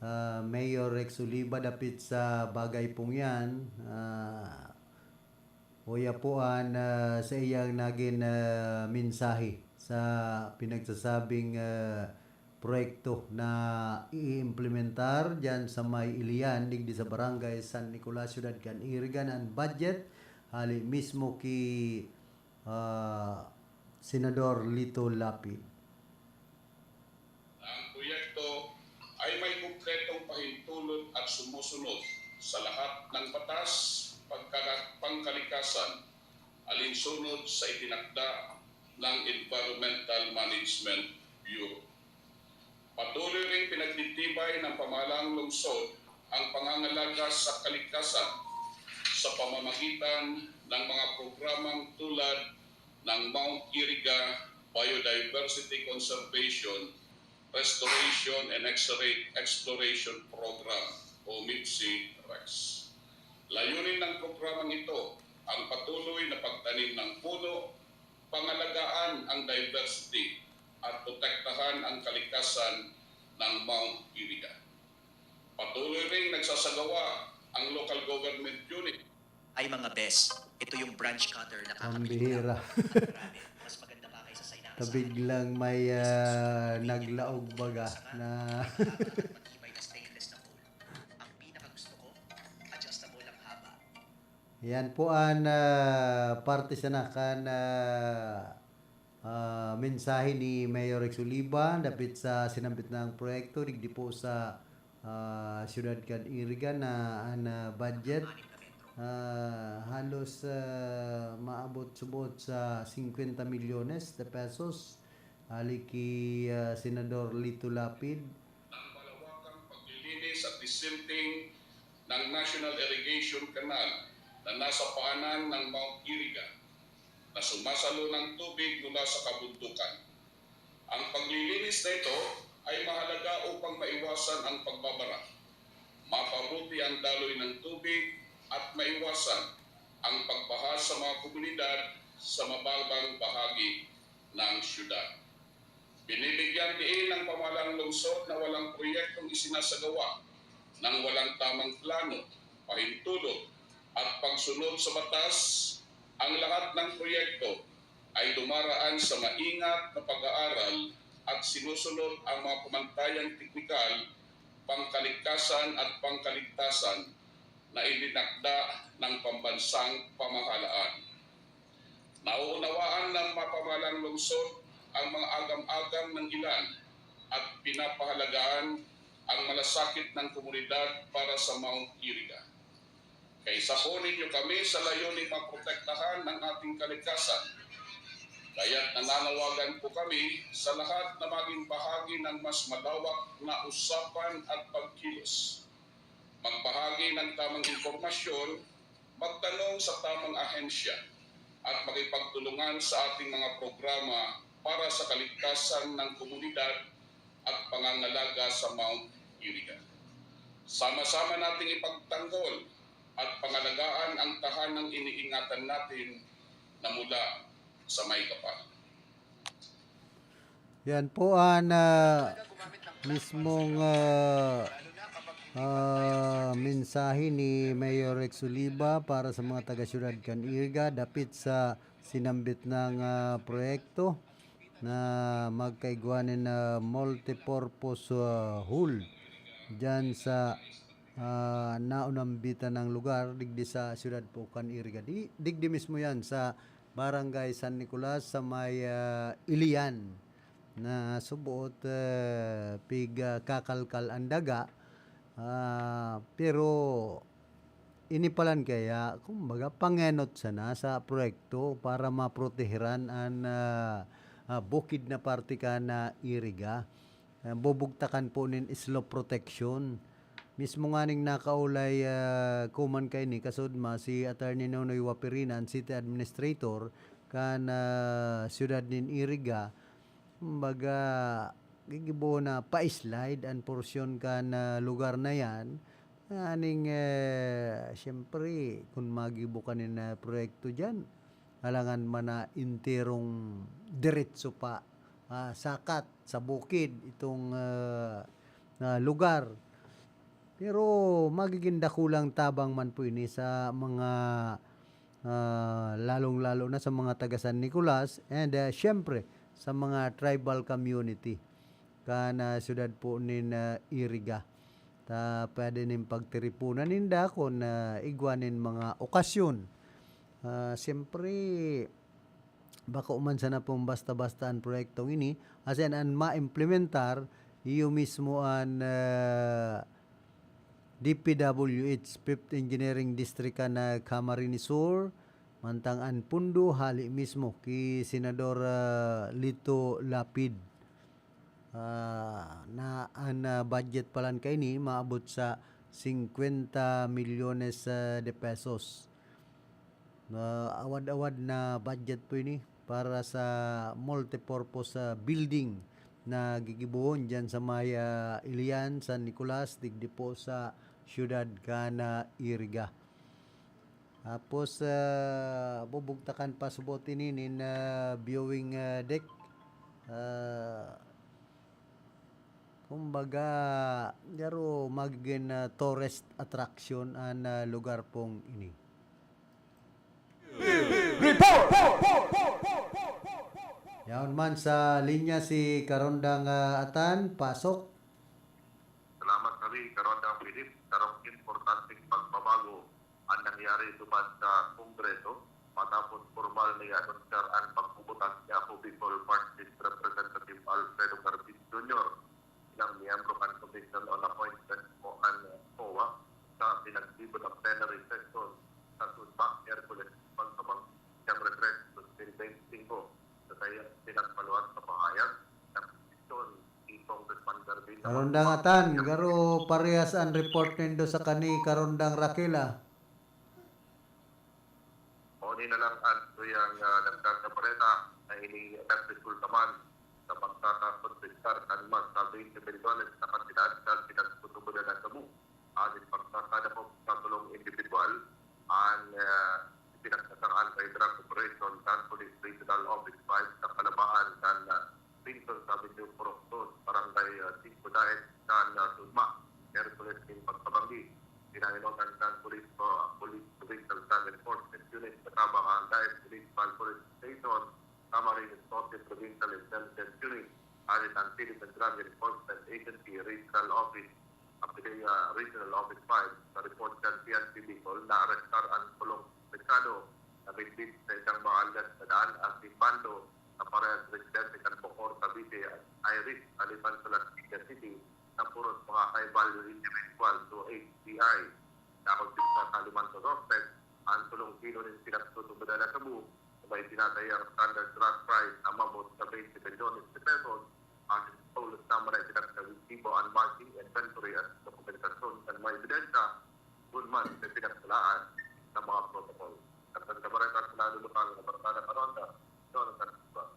ah, Mayor Rex Oliva dapit sa bagay pong yan. Ah, Oya po an, ah, sa iyang nagin, ah, mensahe sa pinagsasabing, ah, proyekto na iimplementar diyan sa may Ilian, digdi sa Barangay San Nicolas, Siyudad kan Iriga, an budget, hali mismo ki, ah, Senador Lito Lapid. Ang proyekto ay may konkretong pahintulot at sumusunod sa lahat ng batas pagka-, pangkalikasan alinsunod sa itinakda ng Environmental Management Bureau. Patuloy ring pinagtitibay ng pamahalang lungsod ang pangangalaga sa kalikasan sa pamamagitan ng mga programang tulad ng Mount Iriga Biodiversity Conservation, Restoration and X-ray Exploration Program o MIPSI-REX. Layunin ng programang ito ang patuloy na pagtanim ng puno, pangalagaan ang diversity at protektahan ang kalikasan ng Mount Iriga. Patuloy ring nagsasagawa ang local government unit. Ay, mga bes, ito yung branch cutter na kakabili ko lang. Pambihira. At grabe, mas maganda pa kaysa sa inaasahan. Tabig lang may, ah, naglaog baga na matibay na stainless na pole. Yan po an, ah, parte sana kan, ah, ah, mensahe ni Mayor Rex Oliva dapit sa sinambit na proyekto digdi po sa, ah, siyudad kan Iriga na an, ah, budget, ah, halos, ah, maabot subot sa cincuenta milyones de pesos. Hali ki, ah, Senador Lito Lapid. Ang malawakang paglilinis at disinting ng National Irrigation Canal na nasa paanan ng Mount Iriga na sumasalo ng tubig mula sa kabundukan. Ang paglilinis na ito ay mahalaga upang maiwasan ang pagbabara, mapabuti ang daloy ng tubig at maiwasan ang pagbaha sa mga komunidad sa mababang bahagi ng syudad. Binibigyan diin ang pamahalang lungsod na walang proyektong isinasagawa nang walang tamang plano, pahintulot, at pagsunod sa batas. Ang lahat ng proyekto ay dumaraan sa maingat na pag-aaral at sinusunod ang mga pamantayang teknikal, pangkaligkasan at pangkaligtasan na itinakda ng pambansang pamahalaan. Nauunawaan ng mapamahalang lungsod ang mga agam-agam ng ilan at pinapahalagaan ang malasakit ng komunidad para sa Mount Iriga. Kaisa po ninyo kami sa layuning maprotektahan ang ating kalikasan. Kaya't nananawagan po kami sa lahat na maging bahagi ng mas malawak na usapan at pagkilos. Magbahagi ng tamang impormasyon, magtanong sa tamang ahensya, at makipagtulungan sa ating mga programa para sa kaligtasan ng komunidad at pangangalaga sa Mount Iriga. Sama-sama nating ipagtanggol at pangalagaan ang tahanang iniingatan natin na mula sa may kapal. Yan po an, ah, mismong, ah, ah, mensahe ni Mayor Rex Oliva para sa mga taga-siyudad kan Iriga dapit sa sinambit nang, ah, proyekto na magkaigwa nin, ah, multipurpose, ah, hall diyan sa, ah, naunambitan nang lugar digdi sa siyudad po kan Iriga. Di, digdi mismo yan sa Barangay San Nicolas sa may, ah, Ilian na subot, ah, pig, ah, kakalkal an daga. Ah, pero ini palan kaya, kumbaga, pangenot sana sa proyekto para maproteheran an, ah, ah, bukid na parte kan, ah, Iriga. Ah, bubugtakan po nin slope protection. Mismo nganing nakaulay, ah, kuman kaini, kasudma, si Attorney Nonoy Wapirina, an City Administrator kan, ah, siyudad nin Iriga, kumbaga, gigibo na pa-slide an porsyon kan, ah, lugar na yan. Nganing, eh, siyempre, kun magibo ka nin, ah, proyekto diyan, alangan man na enterong diretso pa, ah, sakat sa bukid itong, ah, ah, lugar. Pero magiging dakulang tabang man po ini sa mga, ah, lalong-lalo na sa mga taga San Nicolas and, ah, siyempre sa mga tribal community kan, ah, siyudad po nin, ah, Iriga. Ta pwede nin pagtiripunan ninda kun, ah, igwa nin mga okasyon. Ah, siyempre, bako man sana pong basta-basta an proyektong ini, asin an maimplementar, iyo mismo an, ah, D P W H, Fifth Engineering District kan, ah, Camarines Sur, mantang an pundo hali mismo ki Senador, ah, Lito Lapid. Ah, na an, ah, budget palan kaini maabot sa cincuenta milyones, ah, de pesos. Na awad-awad na budget po ini para sa multipurpose, ah, building na gigibohon diyan sa may, ah, Ilian, San Nicolas, digdi po sa siyudad kan, ah, Iriga. Tapos, ah, bubugtakan pa subot ini nin, ah, viewing, ah, deck. Ah, kumbaga, garo magiging, ah, tourist attraction an, ah, lugar pong ini. Report! Yaon man sa linya si Karondang, ah, Atan, pasok. Salamat kami, Karondang Philip. Karong importanteng pagbabago ang Nangyari duman sa Kongreso matapos formal na i-anunsiyar an pagbubutas ni Ako Bicol First List Representative Alfredo Carbis Junior bilang miyembro kan Commission on Appointments o an COA sa pinaggibo na plenary session sa Sudma, Miyerkules, pagkabang Disyembre tres, dos mil bente singko. Sa kaya pinagpaluwas sa pahayag ng Commission, si Congressman Garbin Karondang Atan, garo parehas an report nindo sa kani Karondang Rakila. Oni na lang an tuyang, ah, nagkakabareta na ini nagresulta man sa pagkakakonfiskar kan mas sa twenty milyones na kantidad na pinagtutubodan na gamo. Asin pagkakadakop sa tulong individual, an, ah, pinagsasakaan kay Drug Operation kan Police Regional Office five sa Kalabaan kan, ah, Pinson sa Avenue, Purok dos, Barangay, ah, Singko Daet, kan, ah, Sudma, Miyerkules nin pagkabanggi. Pinahinotan kan Police, ah, Police Provincial Drug Enforcement Unit, katabang ang Daet Municipal Police Station, Camarines Norte Provincial Intelligence Unit, asin ang Philippine Drug Enforcement Agency Regional Office, Apilay, ah, Regional Office five. Sa report kan P N P Bicol, naarestar an kolong suspetsado na midbid sa isang mga aldas na daan asin bando na parehas residente kan Bocor, Cavite, Iris, Aliman sa Las Piñas City, na puros mga high value individual to H D I. Nakonsistan sa aliman sa suspect, ang tulong kilo nin pinagtutubodan na shabu, na may tinatayang standard drug price na umabot sa twenty milyones de pesos, ang total naman ay pinagkawibo ang marking inventory at dokumentasyon kan mga ebidensya, kun man sa pinagsalaan ng mga protocol. At ang kabareta sa lalo lokal na barkada Karonda, Jonathan Cubas.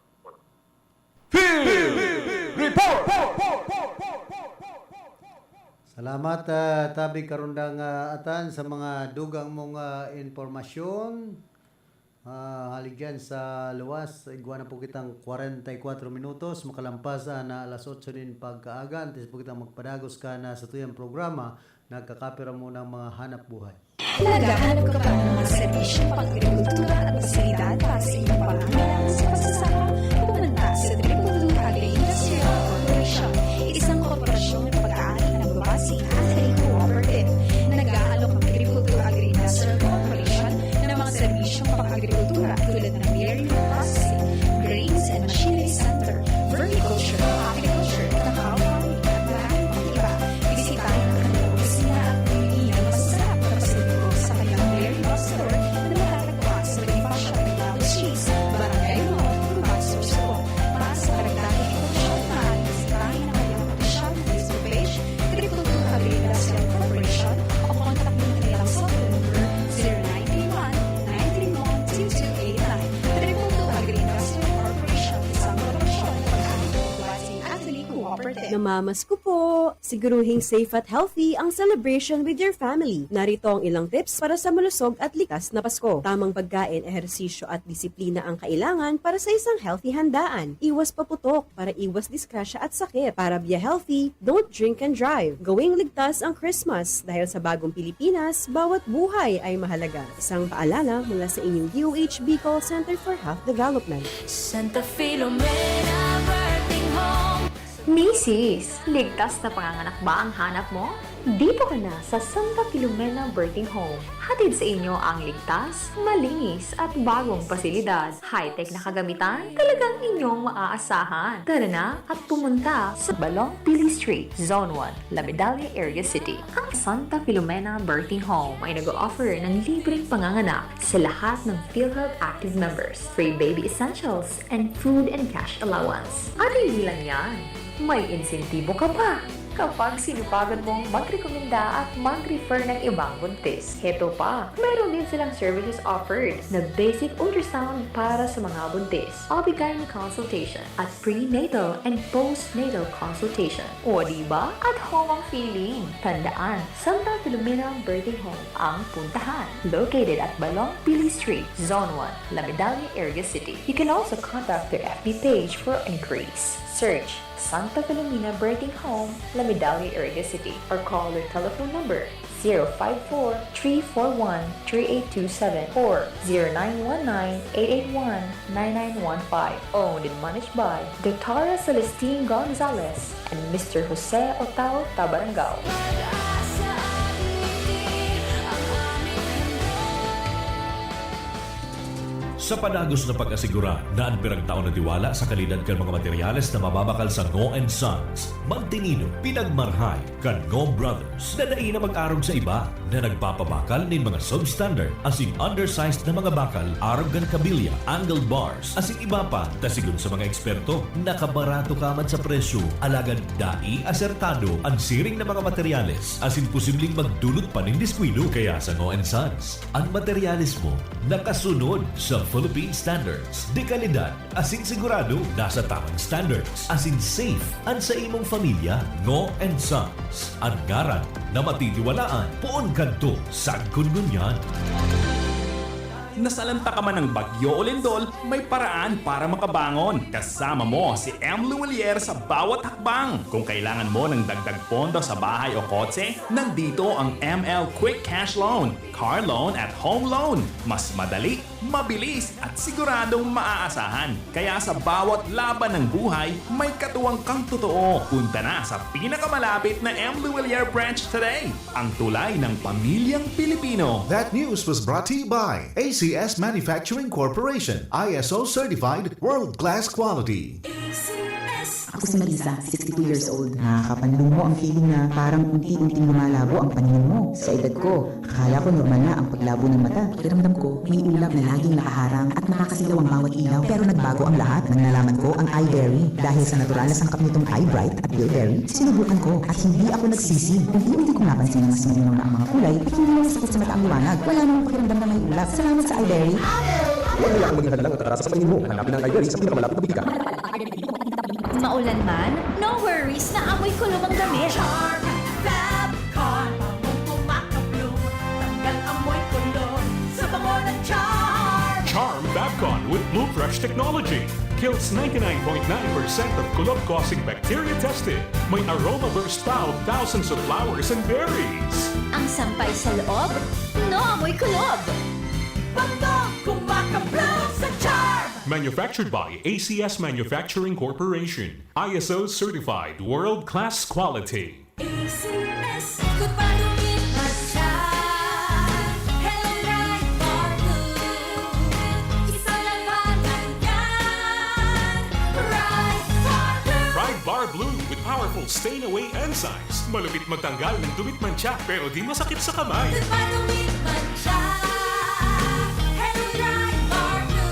Field Report! Salamat, ah, tabi Karondang, ah, Atan, sa mga dugang mong, ah, impormasyon. Ah, hali dyan sa luwas, igwa na po kitang kwarenta y kwatro minutos, makalampas, ah, na alas otso nin pagkaaga, antes po kitang magpadagos kan satuyang programa, nagkakapira muna ang mga hanap buhay. Naghahanap ka ba ng mga serbisyong pang-agrikultura at pasilidad para sa iyong pangangailangan sa pagsasaka? Pumunta sa Triple Two Agri-Industrial Corporation, isang korporasyong nagpag-aari ng babasing agri-cooperative. Nag-aalok ang Triple Two Agri-Industrial Corporation ng mga serbisyong pang-agrikultura tulad ng dairy milk processing, grains and machinery center, vermiculture, aquaculture, cacao farming, at maraming pang iba. Bisitahin ang kanilang opisina at pumili ng masasarap na pasalubong sa kanilang dairy box store na matatagpuan sa Bonifacio Arellano Street, Barangay Lolo, Cubas, Sorsogon. Para sa karagdagang impormasyon, maaaring bisitahin ang kanilang opisyal na Facebook page, Triple Two Agri-Industrial Corporation, o kontakin ang kanilang cellphone number, zero nine three one, nine three one, two two eight nine. Triple Two Agri-Industrial Corporation, isang korporasyon na pag-aari ng Buwasi Agri Cooperative. Namamasko po! Siguruhing safe at healthy ang celebration with your family. Narito ang ilang tips para sa malusog at ligtas na Pasko. Tamang pagkain, ehersisyo at disiplina ang kailangan para sa isang healthy handaan. Iwas paputok para iwas disgrasya at sakit. Para be healthy, don't drink and drive. Gawing ligtas ang Christmas dahil sa bagong Pilipinas, bawat buhay ay mahalaga. Isang paalala mula sa inyong D O H Bicol Center for Health Development. Santa Filomena Birthing Home. Misis, ligtas na panganganak ba ang hanap mo? Dito ka na sa Santa Filomena Birthing Home. Hatid sa inyo ang ligtas, malinis at bagong pasilidad. High-tech na kagamitan, talagang inyong maaasahan. Tara na at pumunta sa Balong Pili Street, Zone one, La Medalla, Iriga City. Ang Santa Filomena Birthing Home ay nag-o-offer ng libreng panganganak sa lahat ng PhilHealth active members, free baby essentials, and food and cash allowance. At hindi lang yan, may insentibo ka pa kapag sinupagan mong magrekomenda at mag-refer ng ibang buntis. Heto pa, meron din silang services offered na basic ultrasound para sa mga buntis, O B G Y N consultation, at prenatal and postnatal consultation. O di ba? At home ang feeling! Tandaan, Santa Filomena Birthing Home ang puntahan. Located at Balong Pili Street, Zone one, La Medalla, Iriga City. You can also contact their F B page for inquiries. Search Santa Filomena Birthing Home, La Medalla, Iriga City, or call their telephone number zero five four, three four one, three eight two seven or zero nine one nine, eight eight one, nine nine one five. Owned and managed by Doctora Celestine Gonzalez and Mister Jose Otao Tabarangao. Pag-asa at ngiti, ang aming handog Sa padagos na pag-asegura na an piragtao na tiwala sa kalidad kan mga materyales na mababakal sa Ngo and Sons, mantinido, pinagmarhay kan Ngo Brothers na dai na mag-arog sa iba na nagpapabakal nin mga substandard asin undersized na mga bakal arog kan kabilya, angle bars, asin iba pa, ta sigon sa mga eksperto, nakabarato ka man sa presyo, alagad dai asertado an siring na mga materyales asin posibleng magdulot pa nin diskuido. Kaya sa Ngo and Sons, an materyales mo nakasunod sa Philippine standards, de kalidad asin sigurado nasa tamang standards, asin safe an sa imong pamilya. Ngo and Sons, an ngaran na matitiwalaan poon kadto sagkod ngunyan. Nasalanta ka man ng bagyo o lindol, may paraan para makabangon. Kasama mo si M. Luwilier sa bawat hakbang. Kung kailangan mo ng dagdag pondo sa bahay o kotse, nandito ang M L Quick Cash Loan, Car Loan at Home Loan. Mas madali, mabilis at siguradong maaasahan. Kaya sa bawat laban ng buhay, may katuwang kang totoo. Punta na sa pinakamalapit na M. Luwilier branch today. Ang tulay ng pamilyang Pilipino. That news was brought to you by A C S Manufacturing Corporation, I S O certified, world-class quality. Ako si Marisa, sixty-two years old. Nakakapanlumo ang feeling na parang unti-unting lumalabo ang paningin mo. Sa edad ko, akala ko normal na ang paglabo ng mata. Pakiramdam ko, may ulap na laging nakaharang at nakakasilaw ang bawat ilaw. Pero nagbago ang lahat nang nalaman ko ang iBerry. Dahil sa natural na sangkap nitong iBright at Bilberry, sinubukan ko at hindi ako nagsisi. Unti-unti kong napansin na mas malinaw na ang mga kulay at hindi na masakit sa mata ang liwanag. Wala namang pakiramdam na may ulap. Salamat sa iBerry. Huwag hayaan maging hadlang ang karasan sa paningin mo. Hanapin ang iBerry sa pinakamalapit na butika. Maulan man, no worries na amoy kulom ang damit. Charm Fab Con, bangong kumakabloom, tanggal amoy kulom sa bango ng Charm. Charm Fabcon with Blue Fresh technology kills ninety-nine point nine percent of kulom-causing bacteria tested. May aroma burst pa of thousands of flowers and berries. Ang sampay sa loob, no amoy kulob. Bangong kumakabloom sa Charm. Manufactured by A C S Manufacturing Corporation. I S O certified world-class quality. A C S. Good pa dumit man siya. Hello, Bright Bar Blue. Isa lang ba lang yan? Bright Bar Blue. Pride Bar Blue with powerful stain away enzymes. Malupit magtanggal ng dumit mantsa pero di masakit sa kamay. Good pa dumit man siya. Hello, Bright Bar Blue.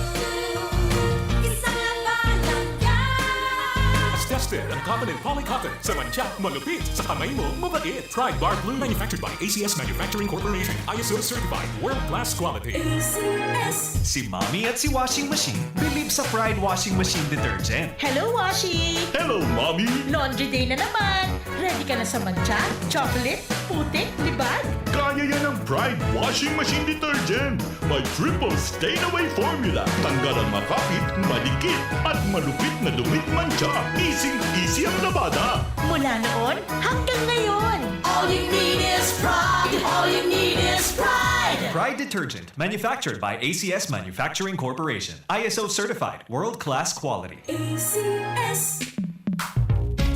Isa lang ba lang yan? As tested ang Cotton and Poly Cotton. Sa mantsa, malupit. Sa kamay mo, mabait. Pride Bar Blue, manufactured by A C S Manufacturing Corporation. I S O certified, world-class quality. A C S. Si Mommy at si Washing Machine believe sa Pride Washing Machine Detergent. Hello, Washi! Hello, Mommy! Laundry day na naman! Ready ka na sa mantsa, chocolate, putik, libag? Kaya yan ng Pride Washing Machine Detergent. May triple stain away formula. Tanggal ang makapit, madikit, at malupit na dumit mantsa. Easy-easy ang labada. Mula noon hanggang ngayon! All you need is pride. All you need is pride. Pride Detergent, manufactured by A C S Manufacturing Corporation. I S O certified, world-class quality. A C S.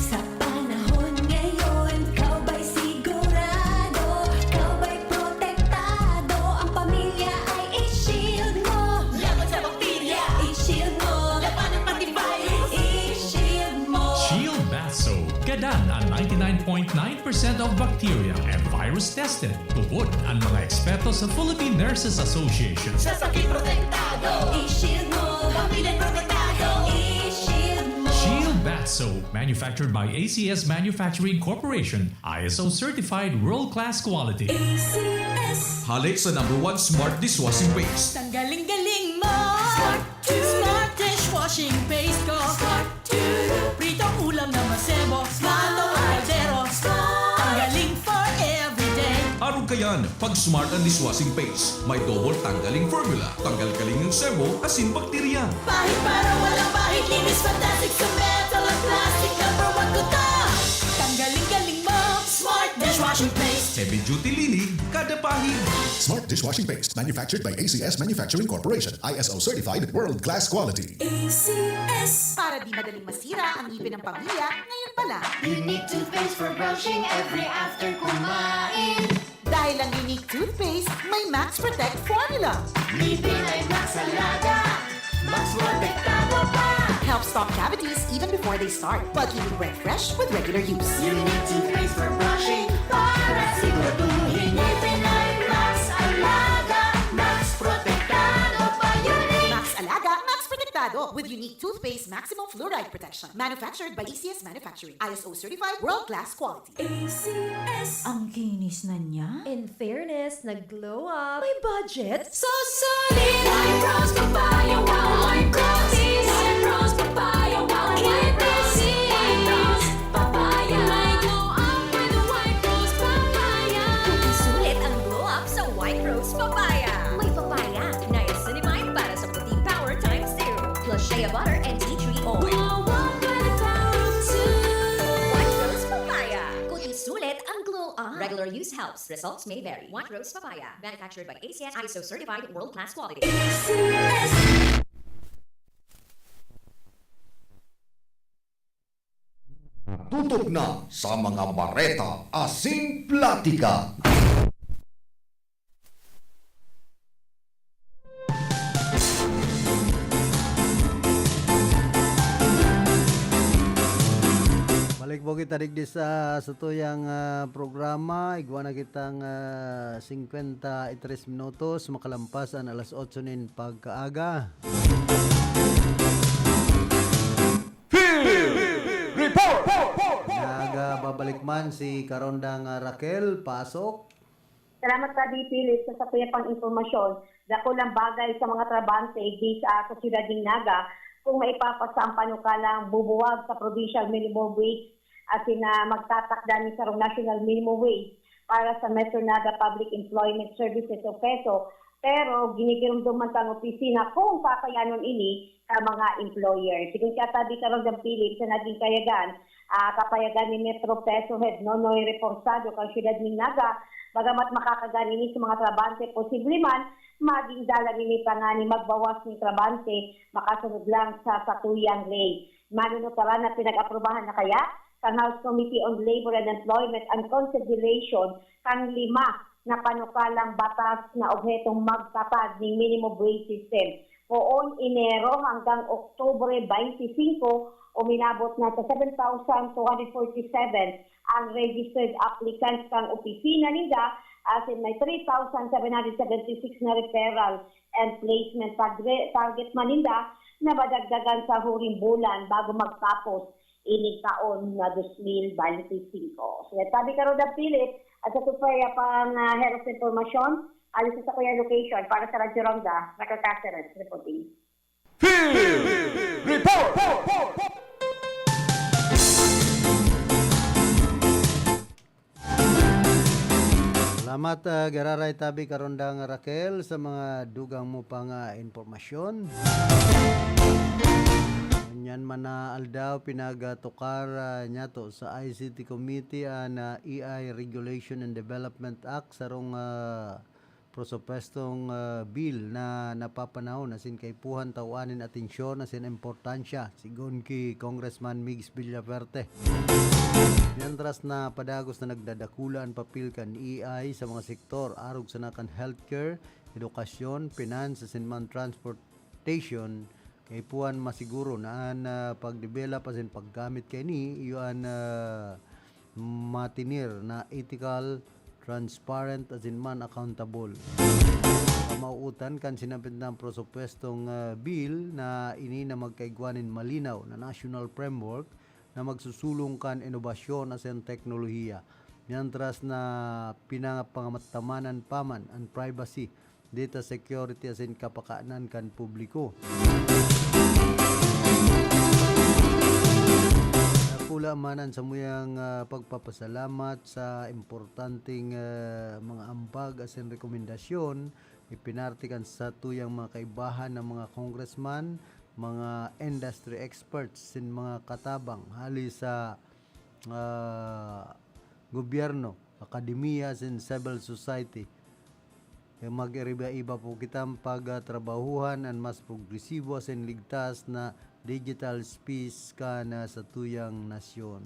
Sa panahon ngayon, ikaw ba'y sigurado? Ikaw ba'y protektado? Ang pamilya ay i-shield mo. Laban sa bakterya, i-shield mo. Labanan pati virus, i-shield mo. Shield Bath Soap. Gadan an ninety-nine point nine percent of bacteria and virus tested. Tubod an mga eksperto sa Philippine Nurses Association. Sa sakit protektado, i-shield mo. Pamilya protektado, i-shield mo. Shield Bath Soap, manufactured by A C S Manufacturing Corporation, I S O certified world-class quality. A C S. Halik sa number one smart dishwashing paste. Ang galing-galing mo! Smart two. Smart dishwashing paste ko! Smart two. Pritong ulam na masebo, plato o kaldero. Ang galing for everyday. Arog kayan, pag smart ang dishwashing paste. May double tanggaling formula. Tanggal kaling ng sebo, asin bakterya. Pahid para walang bahid, linis fantastic sa metal at plastic. Number one ko to. Ang galing-galing mo! Smart dishwashing paste. Heavy duty linig, kada pahid. Smart dishwashing paste, manufactured by A C S Manufacturing Corporation, I S O certified, world-class quality. A C S. Para di madaling masira ang ngipin ng pamilya, ngayon pa lang. Unique toothpaste for brushing every after kumain. Dahil ang Unique Toothpaste may Max Protect Formula. Ngipin ay Max Alaga. Mas protektado pa. Helps stop cavities even before they start, while keeping breath fresh with regular use. Unique toothpaste for brushing para siguraduhin ngipin ay Max Alaga, Max Protektado pa. Unique Max Alaga, Max Protektado, with Unique Toothpaste Maximum Fluoride Protection. Manufactured by A C S Manufacturing. I S O certified, world-class quality. A C S. Ang kinis na niya. In fairness, nag-glow up. May budget? So solid! White Rose Papaya, wow! White Rose is! White Rose Papaya, wow! White Rose is! White Rose Papaya. May glow up with White Rose Papaya. Kung sulit ang glow up sa White Rose Papaya. May papaya, niacinamide para sa protein power times zero. Plus shea butter and tea tree oil. Glow up with the power of two. White Rose Papaya. Kung sulit ang glow up. Regular use helps. Results may vary. White Rose Papaya. Manufactured by A C S, I S O certified, world-class quality. Tutok na sa mga bareta asin platika. Balik po kita digdi sa, sa tuyang, ah, programa. Igwa na kitang, ah, singkwenta y tres minutos, makalampas an alas otso nin pagkaaga. Field Report! Nagbabalik man si Karondang, ah, Raquel, pasok. Salamat, Kadi Philip, sa sakuya pang impormasyon. Dakulang bagay sa mga trabahante igdi sa, sa siyudad nin Naga kung maipapasa ang panukalang bubuwag sa provincial minimum wage, asin na magtatakda nin sarong national minimum wage para sa Metro Naga Public Employment Services o PESO. Pero ginigiromdom man kan opisina kung kakayanon ini sa mga employer. Sigon ki Atabi Karondang Philip, sa nagin kayagan, ah, kapayagan ni Metro PESO Head Nonoy Reforzado kan siyudad nin Naga, bagamat makakagan ini sa mga trabahante, posible man magin dalan ini tanganing magbawas nin trabahante makasunod lang sa satuyang ley. Manunutaran na pinag-aprubahan na kaya kan House Committee on Labor and Employment an konsiderasyon kan lima na panukalang batas na obhetong magtatad nin minimum wage system. Poon Enero hanggang Oktubre twenty-five, uminabot na sa seven thousand two hundred forty-seven ang registered applicants kan opisina ninda, asin may three thousand seven hundred seventy-six na referral and placement tagre-, target man ninda na madagdagan sa huring bulan bago magtapos ining taon na dos mil beinti singko. Sinasabi Karondang Philip, at sa Sofia pang, ah, Heros Impormasyon, alis sa Kuya Location para sa Radyo Ronda, Raquel Caceres, reporting. Field Report! Salamat, ah, giraray tabi Karondang Raquel, sa mga dugang mo pang, ah, impormasyon. Ngunyan man na aldaw, pinagtukar, ah, niyato sa I C T Committee an, ah, A I Regulation and Development Act, sarong, ah, prosupuestong, ah, bill na napapanahon asin kaipuhan tawan nin atensyon asin importansya, sigon ki Congressman Migs Villafuerte. Mientras na padagos na nagdadakula an papel kan A I sa mga sektor, arog sana kan healthcare, edukasyon, finance, asin man transportation, kaipuhan masiguro na an, ah, pagdevelop asin paggamit kaini iyo an, ah, matinir na ethical, transparent, asin man accountable. Kamauotan kan sinapit na prosupuestong, ah, bill na ini na magkaigwa nin malinaw na national framework na magsusulong kan inobasyon asin teknolohiya, mientras na pinapangamatamanan pa man an privacy, data security asin kapakanan kan publiko. Dakula man an samuyang, ah, pagpapasalamat sa importanteng, ah, mga ambag asin rekomendasyon ipinarte kan satuyang mga kaibahan na mga congressman, mga industry experts asin mga katabang hali sa, ah, gobyerno, akademiya asin civil society. Kaya mag-iriba-iba po kitang pagtrabahuhan an mas progresibo asin ligtas na digital space kan satuyang nasyon.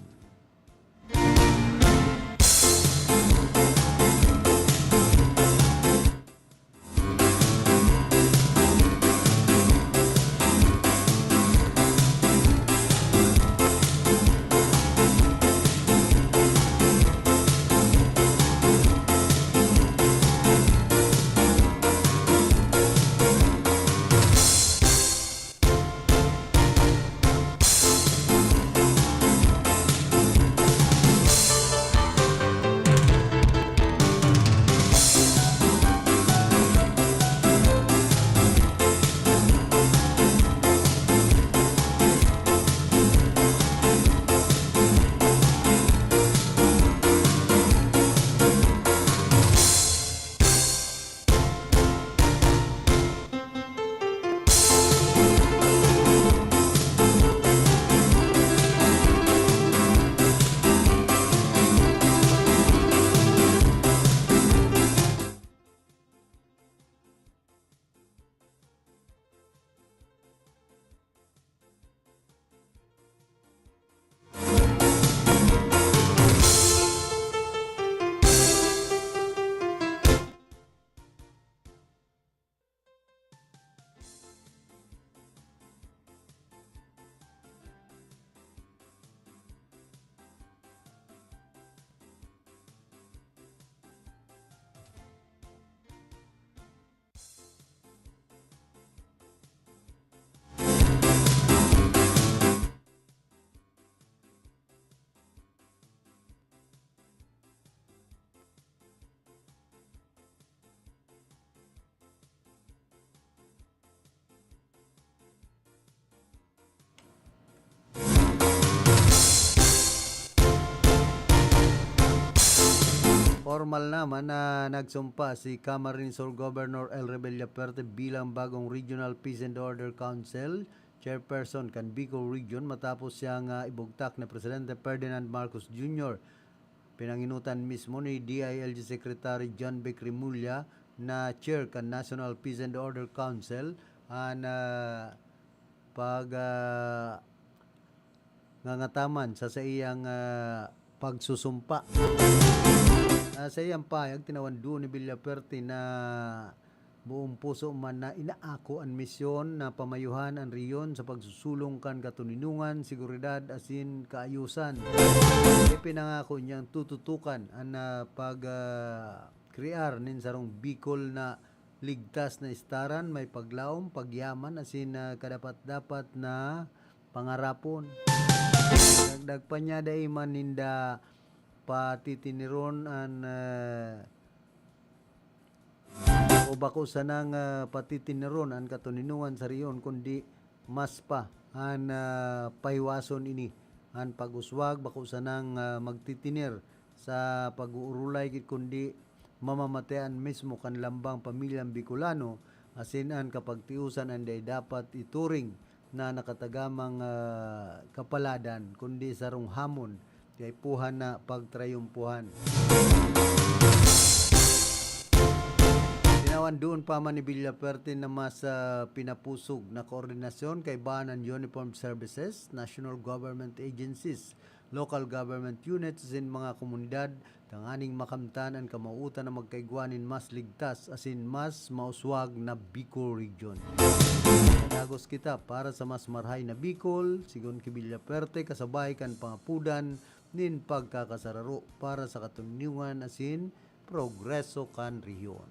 Formal naman na nagsumpa si Camarines Sur Governor Elrey Villaferte bilang bagong Regional Peace and Order Council Chairperson kan Bicol Region matapos siyang, ah, ibugtak ni Presidente Ferdinand Marcos Junior. Pinanginutan mismo ni D I L G Secretary John Vic Remulla na chair kan National Peace and Order Council an, ah, pag, ah, ngangataman sa saiyang, ah, pagsusumpa. Ah, sa iyang pahayag, tinawan duon ni Villaferte na buong puso man na inaako an misyon na pamayuhan an rehiyon sa pagsusulong kan katoninongan, seguridad asin kaayosan. Ipinangako niyang tututukan an, ah, pag, ah, krear nin sarong Bicol na ligtas na istaran, may paglaom, pagyaman asin, ah, kadapat-dapat na pangarapon. Dagdag pa niya, dai man ninda patitiniron an, ah, o bako sanang, ah, patitiniron an katoninongan sa rehiyon, kundi mas pa an, ah, pahiwason ini. An pag-uswag bako sanang, ah, magtitinir sa pag-uurulay, kundi mamamatean mismo kan lambang pamilyang Bicolano, asin an kapagtiosan an dai dapat ituring na nakatagamang, ah, kapaladan, kundi sarong hamon, kaipuhan na pagtrayumpuhan. Tinawan duon pa man ni Villaferte na mas, ah, pinapusog na koordinasyon kaiba an Uniformed Services, National Government Agencies, local government units asin mga komunidad tanganing makamtan an kamawotan na magkaigwa nin mas ligtas asin mas mauswag na Bicol Region. Dagos kita para sa mas marahay na Bicol, sigon ki Villaferte, kasabay kan pangapodan nin pagkakasararo para sa katoninongan asin progreso kan rehiyon.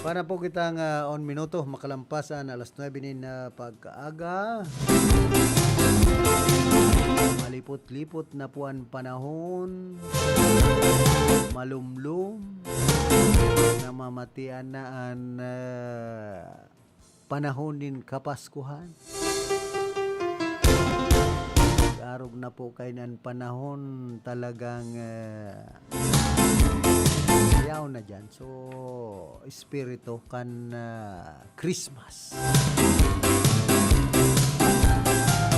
Pana po kitang, ah, on minuto, makalampas an alas nuebe nin, ah, pagkaaga. Malipot-lipot na po an panahon. Malumlom. Namamatian na an, ah, panahon nin Kapaskuhan. Arog na po kaiyan an panahon, talagang, eh, yaon na diyan. So, espiritu kan, ah, Christmas.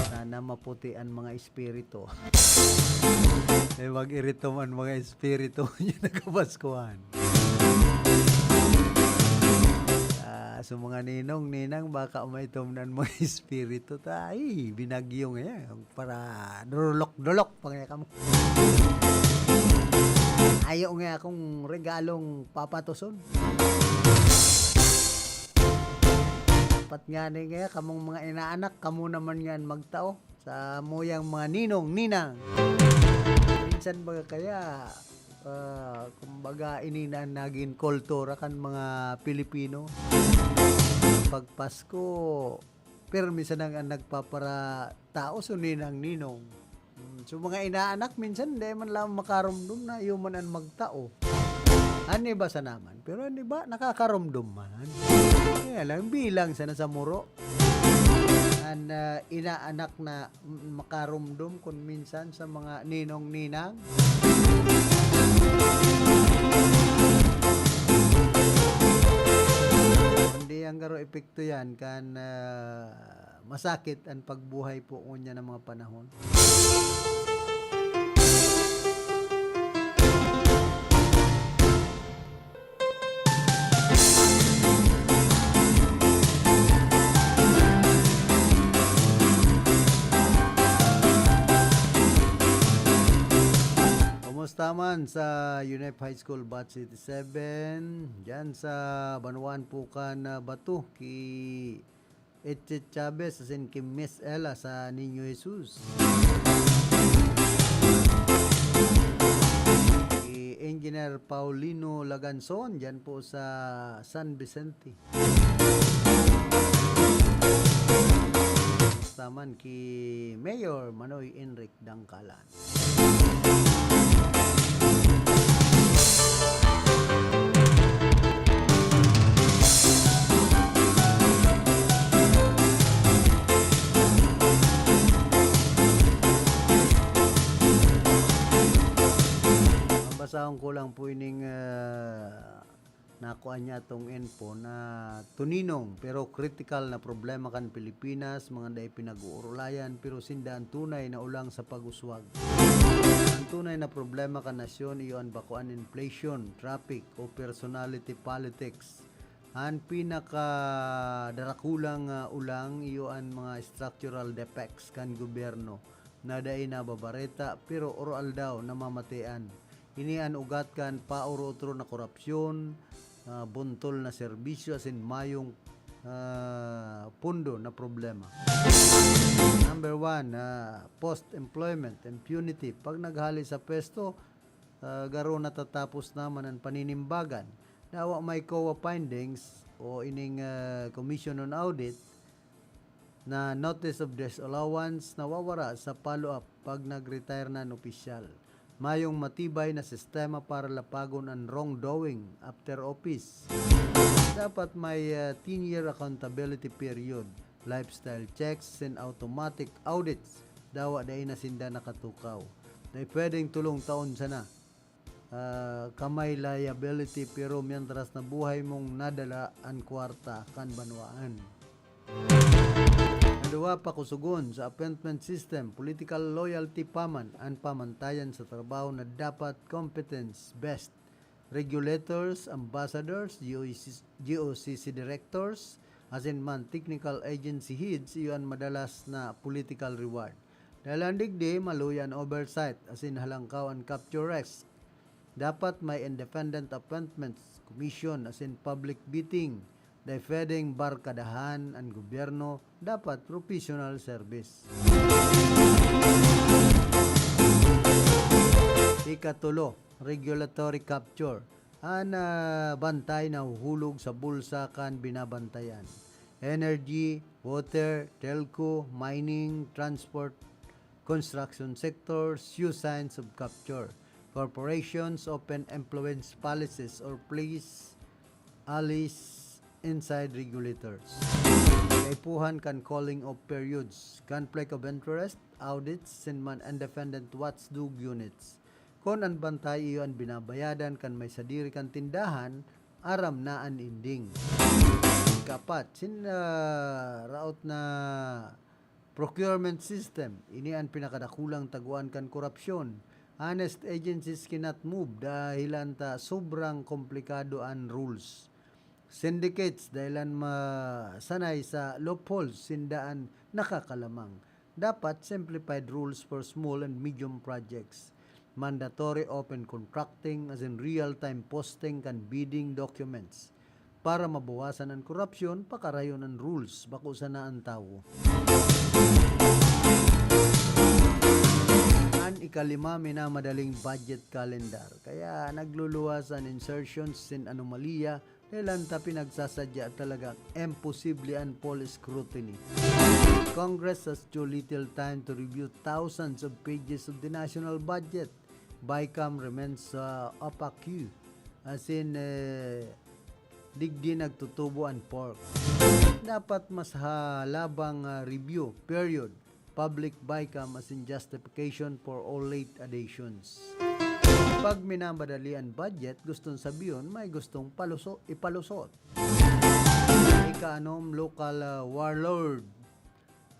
Sana maputi an mga espiritu. Eh, mag-iritom an mga espiritu niya na Kapaskuhan. Ah, so mga ninong, ninang, baka maitom na an mga espiritu ta. Ay, binagyo nga yan. Para durulok-dulok pa nga kamo. Ayo nga akong regalong papatoson. Dapat nga ni nga, kamong mga inaanak, kamo naman nga an magtao sa muyang mga ninong, ninang. Minsan baga kaya, ah, kumbaga, ini na naging kultura kan mga Pilipino. Pag Pasko, pirmi sana an nagpaparataos o ninang-ninong. Hmm, so, mga inaanak, minsan, di man lang makaromdom na iyo man an magtao. An iba sana man. Pero an iba, nakakaromdom man. Kaya lang, bilang sana sa muro. An, ah, inaanak na, mm, makaromdom kun minsan sa mga ninong-ninang. Kundi ang garo epekto yan kan, ah, masakit an pagbuhay po ngunyan na mga panahon. Kumusta man sa UNEP High School Batch eighty-seven? Diyan sa Banwaan po kan, ah, Bato, ki Eche Chavez asin ki Miss Ella sa Niño Jesus. Ki Engineer Paulino Laganzon, diyan po sa San Vicente. Kumusta man ki Mayor Manoy Enric Dangkalan. Nakuha niya atong info na tuninong pero critical na problema kan Pilipinas, mga dai pinag-uurulayan, pero sinda an tunay na ulang sa pag-uswag. An tunay na problema kan nasyon iyo an bakuan inflation, traffic, o personality politics. An pinakadarakulang, ah, ulang iyo an mga structural defects kan gobyerno na dai nababareta pero oro-aldaw namamatean. Ini an ugat kan paoro-otro na korapsyon, ah, buntol na serbisyo asin mayong, ah, pondo na problema. Number one, ah, post-employment impunity. Pag naghale sa pwesto, ah, garo natatapos naman an paninimbagan. Dawa may COA findings o ining, ah, Commission on Audit na notice of disallowance nawawara sa follow-up pag nag-retire na an opisyal. Mayong matibay na sistema para lapagon an wrongdoing after office. Dapat may, ah, ten-year accountability period, lifestyle checks, and automatic audits. Dawa dai na sinda nakatukaw. Dai pwedeng tolong taon sana, ah, ka may liability, pero mientras na buhay mong nadala an kwarta kan banwaan. Kaduwa, pakusugon sa appointment system, political loyalty pa man an pamantayan sa trabaho na dapat competence-based. Regulators, ambassadors, G O C, G O C C directors, asin man technical agency heads, iyo an madalas na political reward. Dahil an digdi, maluya an oversight, asin halangkaw an capture risk. Dapat may independent appointments, commission, asin public vetting. Dai pwedeng barkadahan an gobyerno, dapat professional service. Ikatulo, regulatory capture. An, ah, bantay nahuhulog sa bulsa kan binabantayan. Energy, water, telco, mining, transport, construction sector, show signs of capture. Corporations often influence policies or place allies inside regulators. Kaipuhan kan cooling off periods, conflict of interest, audits, sin man independent watchdog units. Kun an bantay iyo an binabayadan kan may sadiri kan tindahan, aram na an ending. Kapat, sin, ah, raot na procurement system, ini an pinakadakulang taguan kan korapsyon. Honest agencies cannot move dahilan ta sobrang komplikado an rules. Syndicates, dahilan masanay sa loopholes, sinda an nakakalamang. Dapat simplified rules for small and medium projects. Mandatory open contracting, as in real-time posting kan bidding documents. Para mabawasan an korapsyon, pakarayon an rules, bako sana an tawo. An ikalima, minamadaling budget calendar. Kaya nagluluwas an insertions sin anomalya, dahilan ta pinagsasadya talaga imposible an full scrutiny. Congress has too little time to review thousands of pages of the national budget. BICAM remains, uh, opaque, as in, eh, digdi nagtutubo an pork. Dapat mas halabang, ah, review period, public BICAM as in justification for all late additions. Pag minamadali an budget, gustong sabihon, may gustong paluso-, ipalusot. Ika-anom, local, ah, warlord,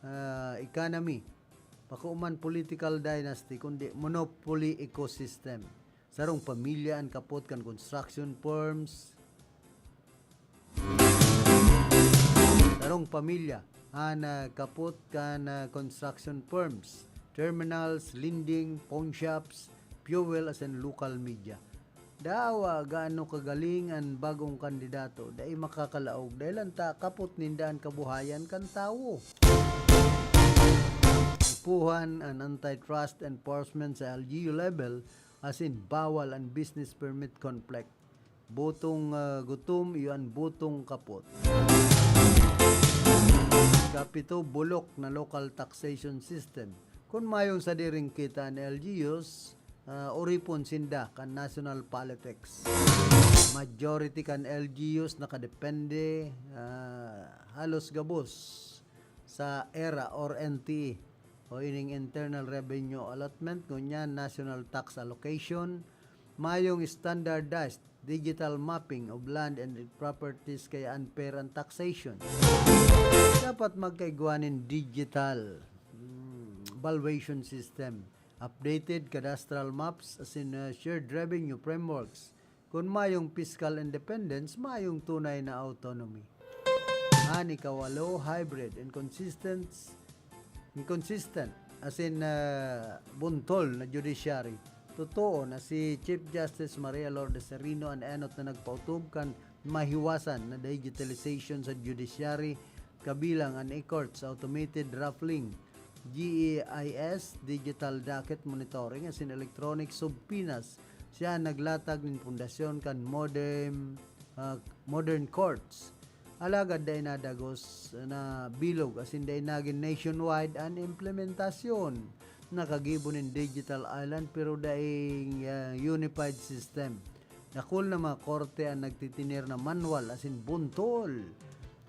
ah, economy. Bako man political dynasty, kundi monopoly ecosystem. Sarong pamilya an kapot kan construction firms. Sarong pamilya an, ah, kapot kan, ah, construction firms, terminals, lending, pawn shops, fuel, asin local media. Dawa gaano kagaling an bagong kandidato, dai makakalaog, dahilan ta kapot ninda an kabuhayan kan tawo. Kaipuhan an antitrust enforcement sa L G U level, as in, bawal an business permit conflict. Botong, ah, gutom, iyo an botong kapot. Kapito, bulok na local taxation system. Kun mayong sadiring kita an L G Us, ah, oripon sinda kan national politics. Majority kan L G Us nakadepende, ah, halos gabos sa era or N T E o ining Internal Revenue Allotment, ngunyan National Tax Allocation, mayong standardized digital mapping of land and properties kaya unfair ang taxation. Dapat magkaigwa nin digital, mm, valuation system, updated cadastral maps, asin, uh, shared revenue frameworks. Kun mayong fiscal independence, mayong tunay na autonomy. An ikawalo, hybrid, inconsistent, inconsistent, asin, ah, buntol na judiciary. Totoo na si Chief Justice Maria Lourdes Sereno an enot na nagpautob kan mahiwasan na digitalization sa judiciary, kabilang an e-courts, automated raffling, G E I S, digital docket monitoring, asin electronic subpoenas. Siya an naglatag nin pundasyon kan modern, ah, modern courts. Alagad dai nadagos na bilog asin dai nagin nationwide an implementasyon. Nakagibo nin digital island pero daing, ah, unified system. Dakul na mga korte an nagtitener na manual asin buntol.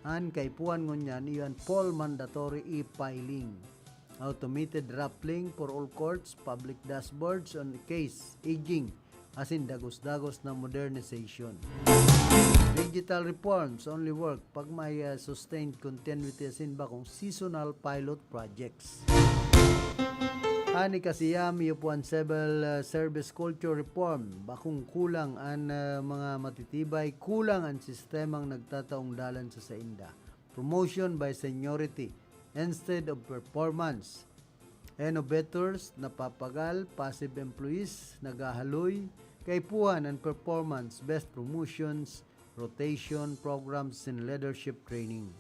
An kaipuhan ngunyan iyo an full mandatory e-filing, automated raffling for all courts, public dashboards on case aging, asin dagos-dagos na modernization. Digital reforms only work pag may, ah, sustained continuity asin bakong seasonal pilot projects. An ikasiyam, iyo po an civil, ah, service culture reform. Bakong kulang an, ah, mga matitibay, kulang an sistemang nagtataong dalan sa sainda. Promotion by seniority instead of performance. Innovators napapagal, passive employees naghahaloy, kaipuhan an performance-based promotions, rotation programs, and leadership training.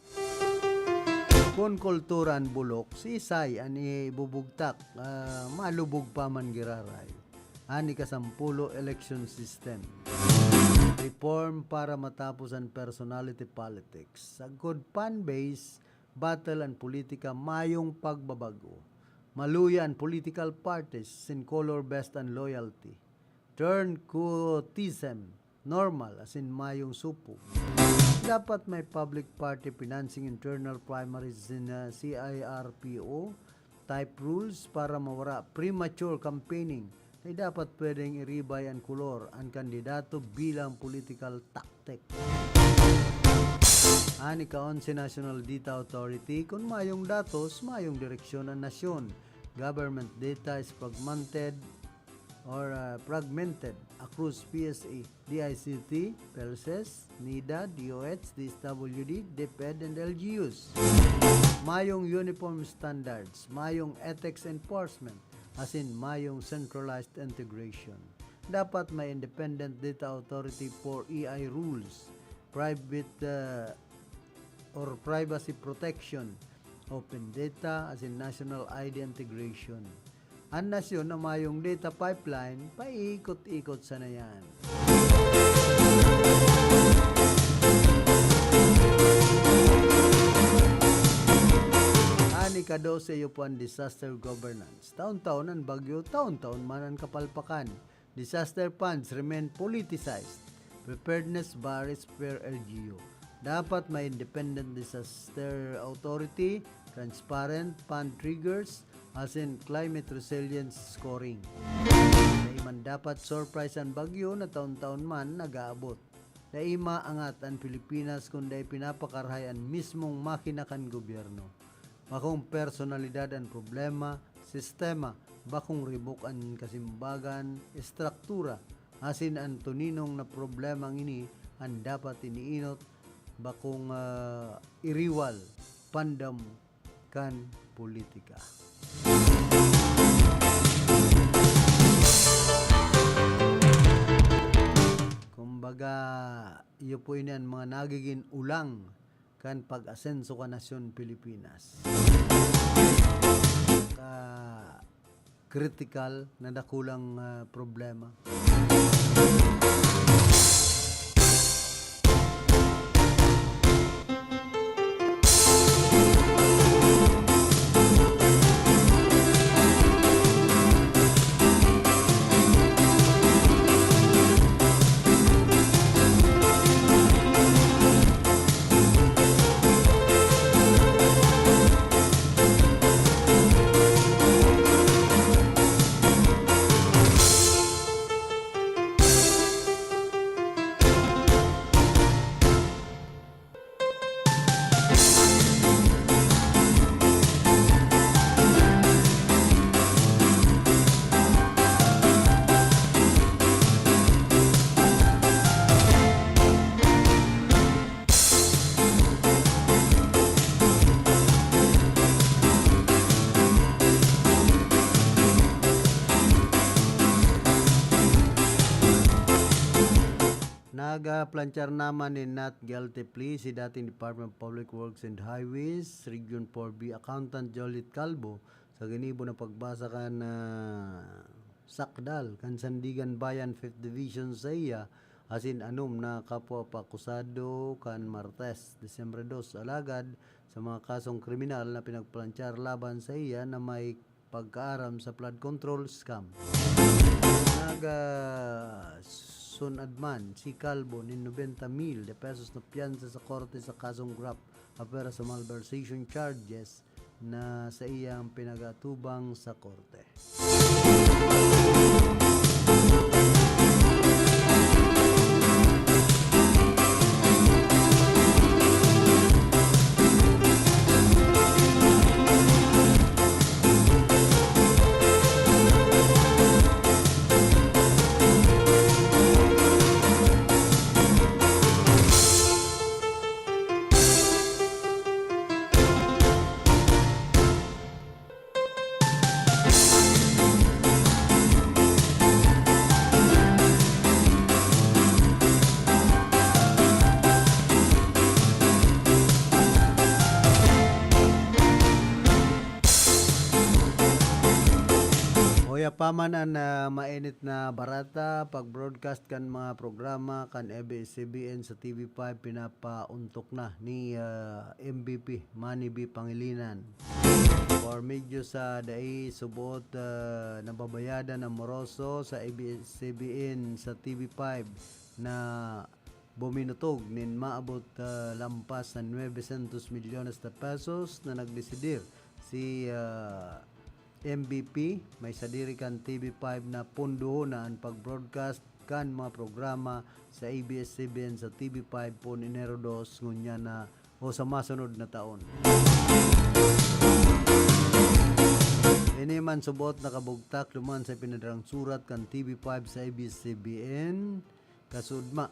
Kun kultura an bulok, siisay an ibubugtak, ah, malubog pa man giraray. An ikasampulo, election system. Reform para matapos an personality politics. Sagkod fan base, battle an politika, mayong pagbabago. Maluya an political parties, sin color based an loyalty. Turncoatism, normal, asin mayong supog. Dapat may public party financing, internal primaries sin, ah, C I R P O type rules para mawara premature campaigning. Dai dapat pwedeng iribay an kolor an kandidato bilang political tactic. An ika-onse, National Data Authority. Kun mayong datos, mayong direksyon an nasyon. Government data is fragmented or, uh, fragmented across P S A, D I C T, PhilSys, NEDA, D O H, D S W D, DepEd, and L G Us. Mayong uniform standards, mayong ethics enforcement, asin mayong centralized integration. Dapat may independent data authority for A I rules, private, uh, or privacy protection, open data, asin national I D integration. An nasyon na mayong data pipeline, paikot-ikot sana yan. An ika-dose, iyo po an disaster governance. Taon-taon an bagyo, taon-taon man an kapalpakan. Disaster funds remain politicized. Preparedness varies per L G U. Dapat may independent disaster authority, transparent fund triggers, asin climate resilience scoring. Dai man dapat surprise an bagyo na taon-taon man nag-aabot. Dai maangat an Pilipinas kun dai pinapakarahay an mismong makina kan gobyerno. Bakong personalidad an problema, sistema, bakong ribok an kasimbagan, estruktura, asin an toninong na problema ngini an dapat iniinot, bakong, ah, iriwal, pandam kan politika. Kumbaga, iyo po ini an mga nagigin ulang kan pag-asenso kan nasyon Pilipinas. Ka-critical na dakulang, ah, problema. Nagaplanchar naman nin not guilty plea si dating Department of Public Works and Highways, Region four B Accountant Jolith Calvo, sa ginibo na pagbasa kan, ah, sakdal kan Sandiganbayan Fifth Division saiya asin anom na kapwa paakusado kan Martes, Disyembre dos. Alagad sa mga kasong kriminal na pinagplanchar laban saiya na may pagkaaram sa flood control scam. Nagasunad man si Calvo nin nobenta mil de pesos na piyansa sa korte sa kasong graft, apwera sa malversation charges na saiyang pinag-atubang sa korte. Hoy, apaman an, ah, mainit na barata, pag-broadcast kan mga programa kan A B S C B N sa T V five pinapauntok na ni, ah, M V P Manny V Pangilinan. Por medyo sa dai subot, ah, nababayadan ang moroso sa A B S C B N sa T V five na buminutog nin maabot, ah, lampas sa nuebe sentos milyones na pesos na nagdesidir si, ah, M V P, may sadiri kan T V five na pondohon na an pag-broadcast kan mga programa sa A B S C B N sa T V five poon Enero dos ngunyan na o sa masunod na taon. Ini man subot nakabugtak duman sa ipinadarang surat kan T V five sa A B S C B N. Kasudma,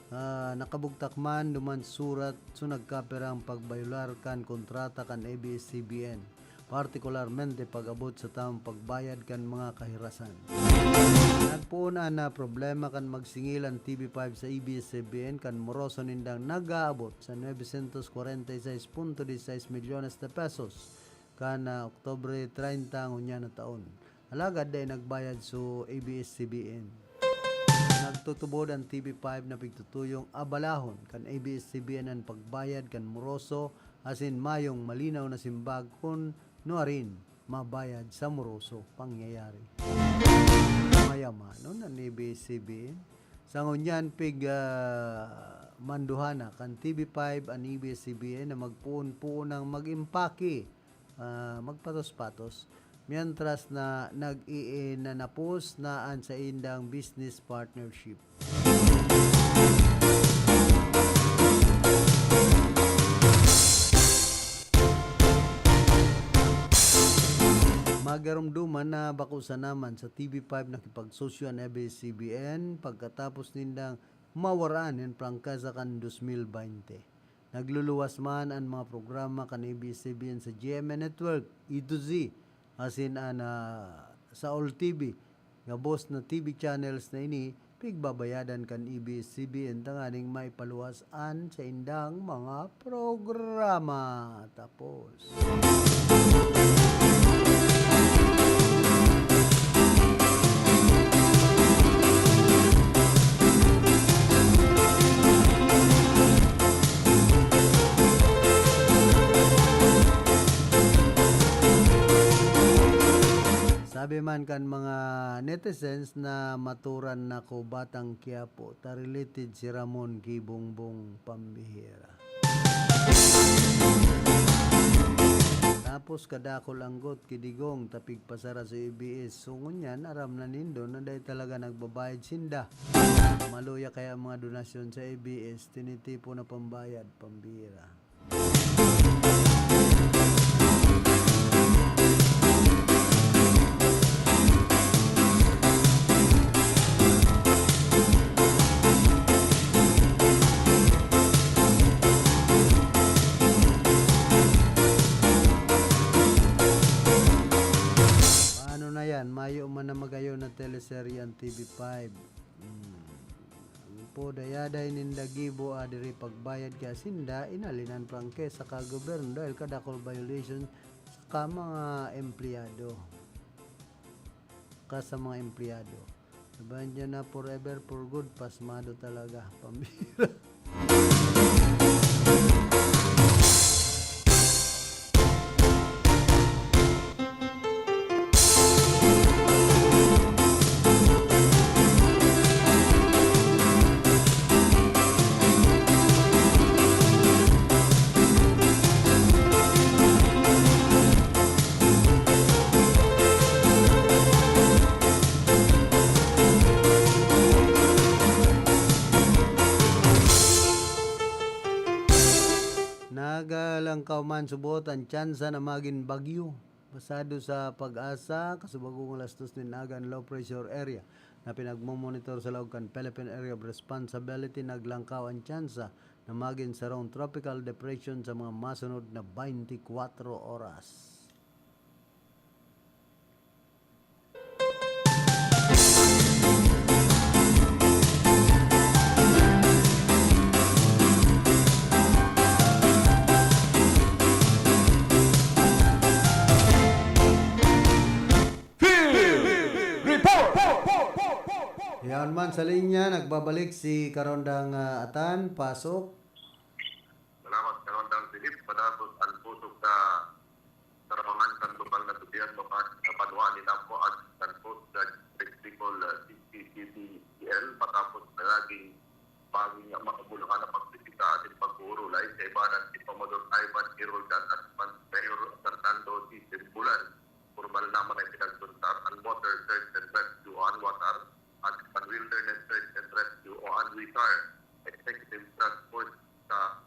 ah, nakabugtak man duman surat so nagkapirang pagbayolar kan kontrata kan A B S C B N, partikularmente pag-abot sa tamang pagbayad kan mga kahirasan. Nagpoon an, ah, problema kan magsingil an T V five sa A B S C B N kan moroso nindang nag-aabot sa nuebe sentos kwarenta y seis punto diseis milyones de pesos kan, ah, Oktubre treinta ngunyan na taon. Alagad dai nagbayad so A B S C B N. Nagtutubod an T V five na pigtutuyong abalahon kan A B S C B N an pagbayad kan moroso asin mayong malinaw na simbag kun nuarin mabayad sa moroso pangyayari. Mayamanon an A B S C B N. Sa ngunyan, pig, ah, manduhana kan T V five an A B S C B N na magpoon-poon nang mag-impake, ah, magpatos-patos, mientras na nag-iinanapos na an saindang business partnership. Magarumduman na bako sana man sa T V five nakipagsosyo an A B S C B N pagkatapos nindang mawaraan nin prangkisa kan dos mil baynte. Nagluluwas man an mga programa kan A B S C B N sa G M A Network, A to Z, asin an, ah, sa All T V. Gabos na T V channels na ini, pigbabayadan kan A B S C B N tanganing maipaluwas an saindang mga programa. Tapos, sabi man kan mga netizens na maturan na ko batang Quiapo, ta related si Ramon kay Bongbong Pambihira. Tapos kadakol anggot ki Digong ta pigpasara sa A B S. So ngunyan, aram na nindo na dai talaga nagbabayad sinda. Maluya kaya ang mga donasyon sa A B S, tinitipon na pambayad, pambira. Paano na yan? Mayo man na magayon na teleserye ang T V five. Hmm. Ang Podayaday ninda gibo adiri pagbayad ki asinda, inalinan prangke saka gobyerno dahil kadakol violation saka mga empleyado. Ka sa mga empleyado. Sabayan niya na forever for good, pasmado talaga. Pambira. Nagalangkaw man subot an tsansa na magin bagyo. Basado sa PAGASA, kasubagong alas dos nin aga an low pressure area na pinagmomonitor sa laog kan Philippine Area of Responsibility, naglangkaw an tsansa na magin sarong tropical depression sa mga masunod na twenty-four oras. Field Report! Yaon man sa linya, nagbabalik si Karondang, ah, Atan. Pasok. Salamat, Karondang Philip. Padagos an pusog sa tarabangan kan lokal na gobyerno kan, ah, banwaan ni Damboa at kan Coast Guard District Bicol, ah, C C C B C L, matapos na naging baging nga makabuluhan na pagbisita asin pag-uurulay sa ibanan si Commodore Ivan E. Roldan at Mayor Fernando C. Simbulan. Formal naman na ipinagsuntar an Water Search and Rescue o an WASAR at an Wilderness Search and Rescue o an WISAR Executive Task Force sa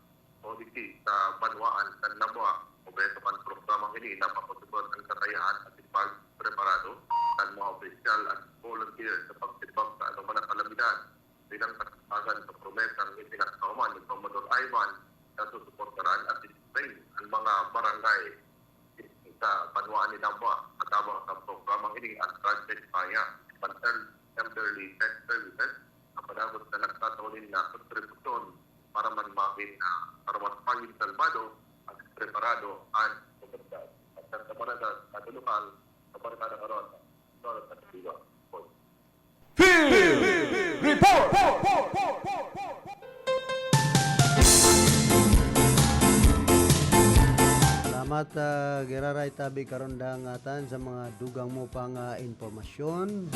O D C sa banwaan kan Damboa. Obheto kan programang ini na mapasagot an katayaan asin pagpreparado kan mga opisyal at volunteer sa pagtibag sa anoman na kalamidad. Bilang katapasan sa promesang itinakda man ni Commodore Ivan na susuportaran at i-train ang mga barangay sa banwaan ni Damboa. Katabang sa programang ini ang Project Maya, an el-, Elderly Tech Services, na padagos na nagtatao nin na kontribusyon para man magin, ah, para mas magin salbado at preparado an komunidad. At sa Barangay Katulukan, sa Barangay Karon, Lolo Santiago. Field Report! Salamat, ah, giraray tabi Karondang Atan sa mga dugang mo pang, ah, impormasyon.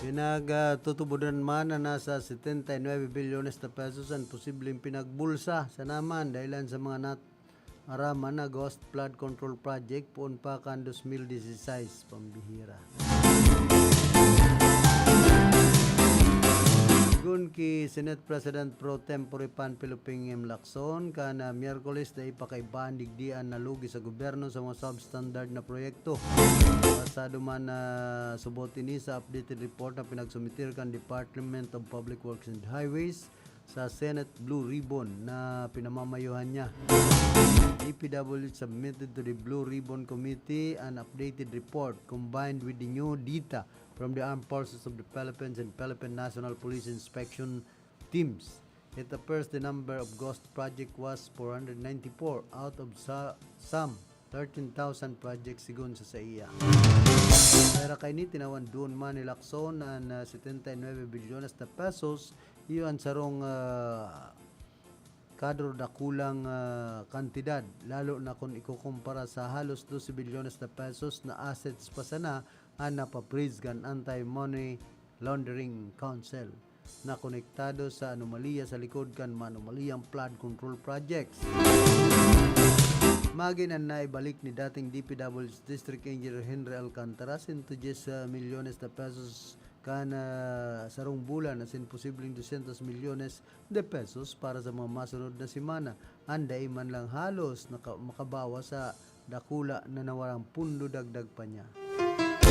Pinagtutubodan man na nasa setenta y nueve bilyones na pesos an posibleng pinagbulsa sa naman dahilan sa mga nat-, Araman na ghost flood control project poon pa kan dos mil dieciséis, pambihira. Sigon ki Senate President Pro Tempore Panfilo Ping M. Lacson, kan, ah, Miyerkules na ipakaiba an digdi an nalugi sa gobyerno sa mga substandard na proyekto. Basado man na subot ini sa updated report na pinagsumiter kan Department of Public Works and Highways, sa Senate Blue Ribbon na pinamamayohan niya. D P W H submitted to the Blue Ribbon Committee an updated report combined with the new data from the Armed Forces of the Philippines and Philippine National Police inspection teams. It appears the number of ghost project was four hundred ninety-four out of sa-, some thirteen thousand projects, sigon sa saiya. Pwera kaini, tinawan duon man ni Lacson an, ah, setenta y nuebe bilyones na pesos. Iyo an sarong, ah, kadro dakulang, ah, kantidad, lalo na kun ikukumpara sa halos dose bilyones na pesos na assets pa sana an napa-freeze kan Anti-Money Laundering Council na konektado sa anomalya sa likod kan maanomalyang flood control projects. Magin an naibalik ni dating D P W H District Engineer Henry Alcantara, sento dyes milyones na pesos kan, ah, sarong bulan, asin posibleng dosyentos milyones de pesos para sa mga masunod na semana. An dai man lang halos naka-, makabawas sa dakula na nawarang pundo, dagdag pa niya.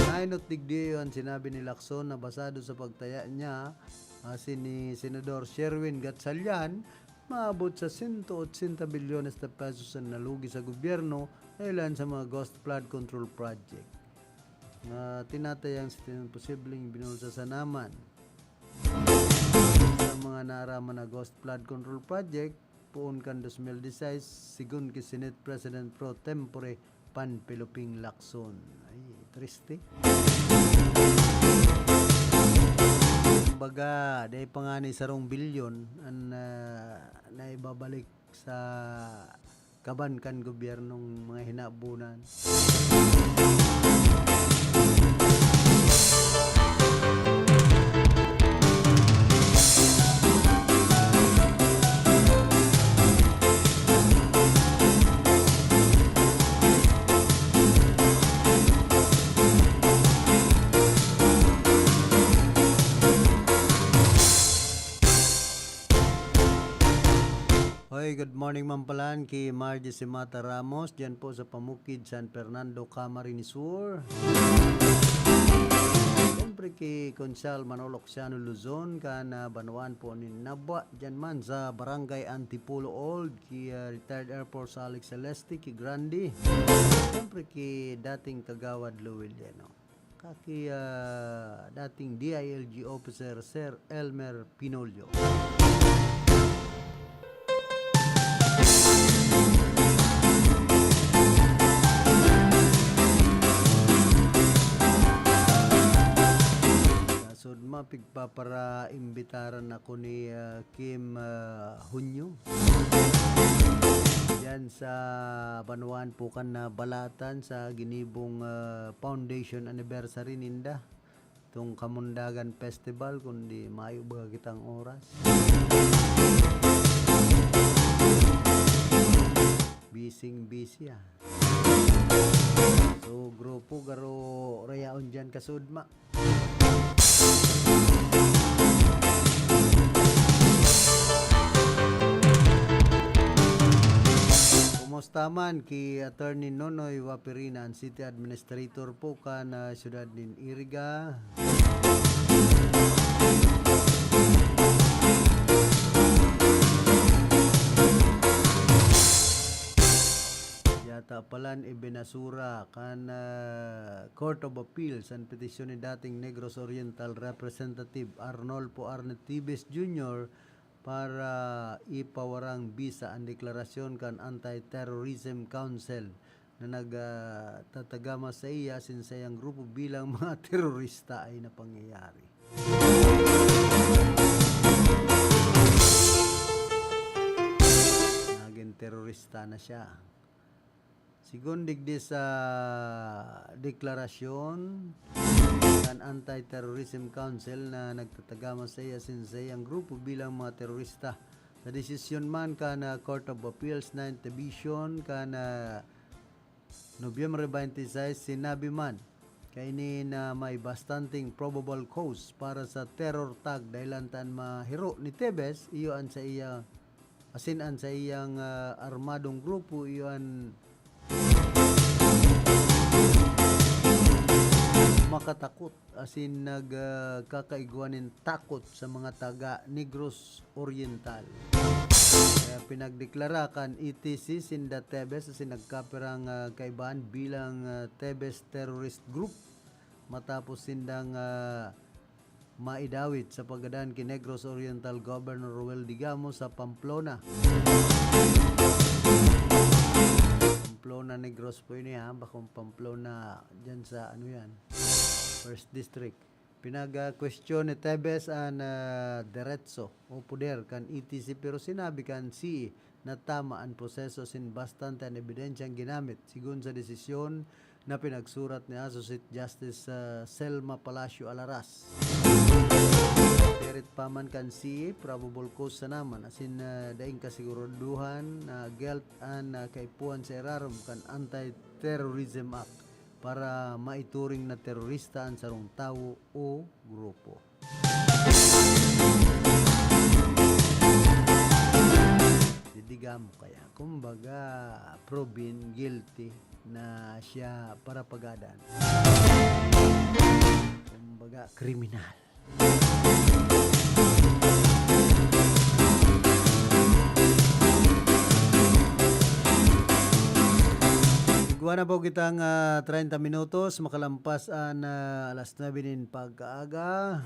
Nainot digdi an sinabi ni Lacson na basado sa pagtaya niya, asin ni Senador Sherwin Gatchalian, maabot sa sento otsenta bilyones na pesos an nalugi sa gobyerno dahilan sa mga ghost flood control project na tinatayang posibleng binulsa sa naman. Sa mga naaraman na ghost flood control project, poon kan dos mil disais, sigon ki Senate President pro tempore Panfilo Ping Lacson. Ay, triste. Kumbaga, dai pa ngani sarong bilyon an, ah, naibabalik sa kaban kan gobyernong mga hinabonan. Hoy, good morning man palan ki Margie Simata Ramos, diyan po sa Pamukid, San Fernando, Camarines Sur. Siyempre ki Konsehal Manolo Xiano Luzon, kan, ah, banwaan po nin Nabua, diyan man sa Barangay Antipolo Old, ki, ah, retired Air Force Alex Celeste, ki Grande. Siyempre ki dating Kagawad Louie Lieno. Kaki, ah, dating D I L G officer Sir Elmer Pinolio. Sa sudma, pigpapara-imbitaran ako ni, ah, Kim, ah, Hunyo. Diyan sa banwaan po kan na Balatan sa ginibong, ah, foundation anniversary ninda. Itong Kamundagan Festival, kundi mayo baga kitang oras. Bising-busy, ah. So, grupo, garo rayaon diyan kasudma. Kumusta man ki Attorney Nonoy Wapirina, an City Administrator po kan, ah, siyudad nin Iriga? Yata palan ibinasura kan, ah, Court of Appeals an petisyon ni dating Negros Oriental Representative Arnolfo Arne Tibes Junior para ipawarang bisa an deklarasyon kan Anti-Terrorism Council na nag, ah, tatagama saiya asin saiyang grupo bilang mga terorista. Ay, na pangyayari. Naging terorista na siya. Sigon digdi sa deklarasyon kan Anti-Terrorism Council na nagtatagama saiya asin saiyang grupo bilang mga terorista. Sa desisyon man kan, ah, Court of Appeals Ninth Division kan, ah, Nobyembre twenty-six, sinabi man kaini na may bastanteng probable cause para sa terror tag dahilan ta an mahiro ni Tebes, iyo an saiya, asin an saiyang, ah, armadong grupo, iyo an makatakot asin nag, ah, kakaigwa nin takot sa mga taga Negros Oriental. Kaya pinagdeklara kan E T C sinda Tebes asin nagkapirang, ah, kaibahan bilang, ah, Tebes Terrorist Group matapos sindang, ah, maidawit sa paggadan ki Negros Oriental Governor Roel Digamo sa Pamplona. Pamplona, Negros po ini, ha, bakong Pamplona dyan sa, ano yan, First District. Pinag-question ni Tebes an, ah, deretso o poder kan E T C, pero sinabi kan C E na tama an proseso asin bastante an ebidensyang ginamit, sigon sa desisyon na pinagsurat ni Associate Justice, ah, Selma Palacio Alaras. Terit pa man kan C E, probable cause sana man, asin, ah, daing kasiguraduhan na guilt an, ah, kaipuhan sa irarom kan Anti-Terrorism Act para maituring na terorista an sarong tawo o grupo. Si Digamo kaya, kumbaga, proven guilty na siya para pagadan. Kumbaga, kriminal. Igwa na po kitang, ah, treinta minutos, makalampas an, ah, alas nuebe nin pagkaaga.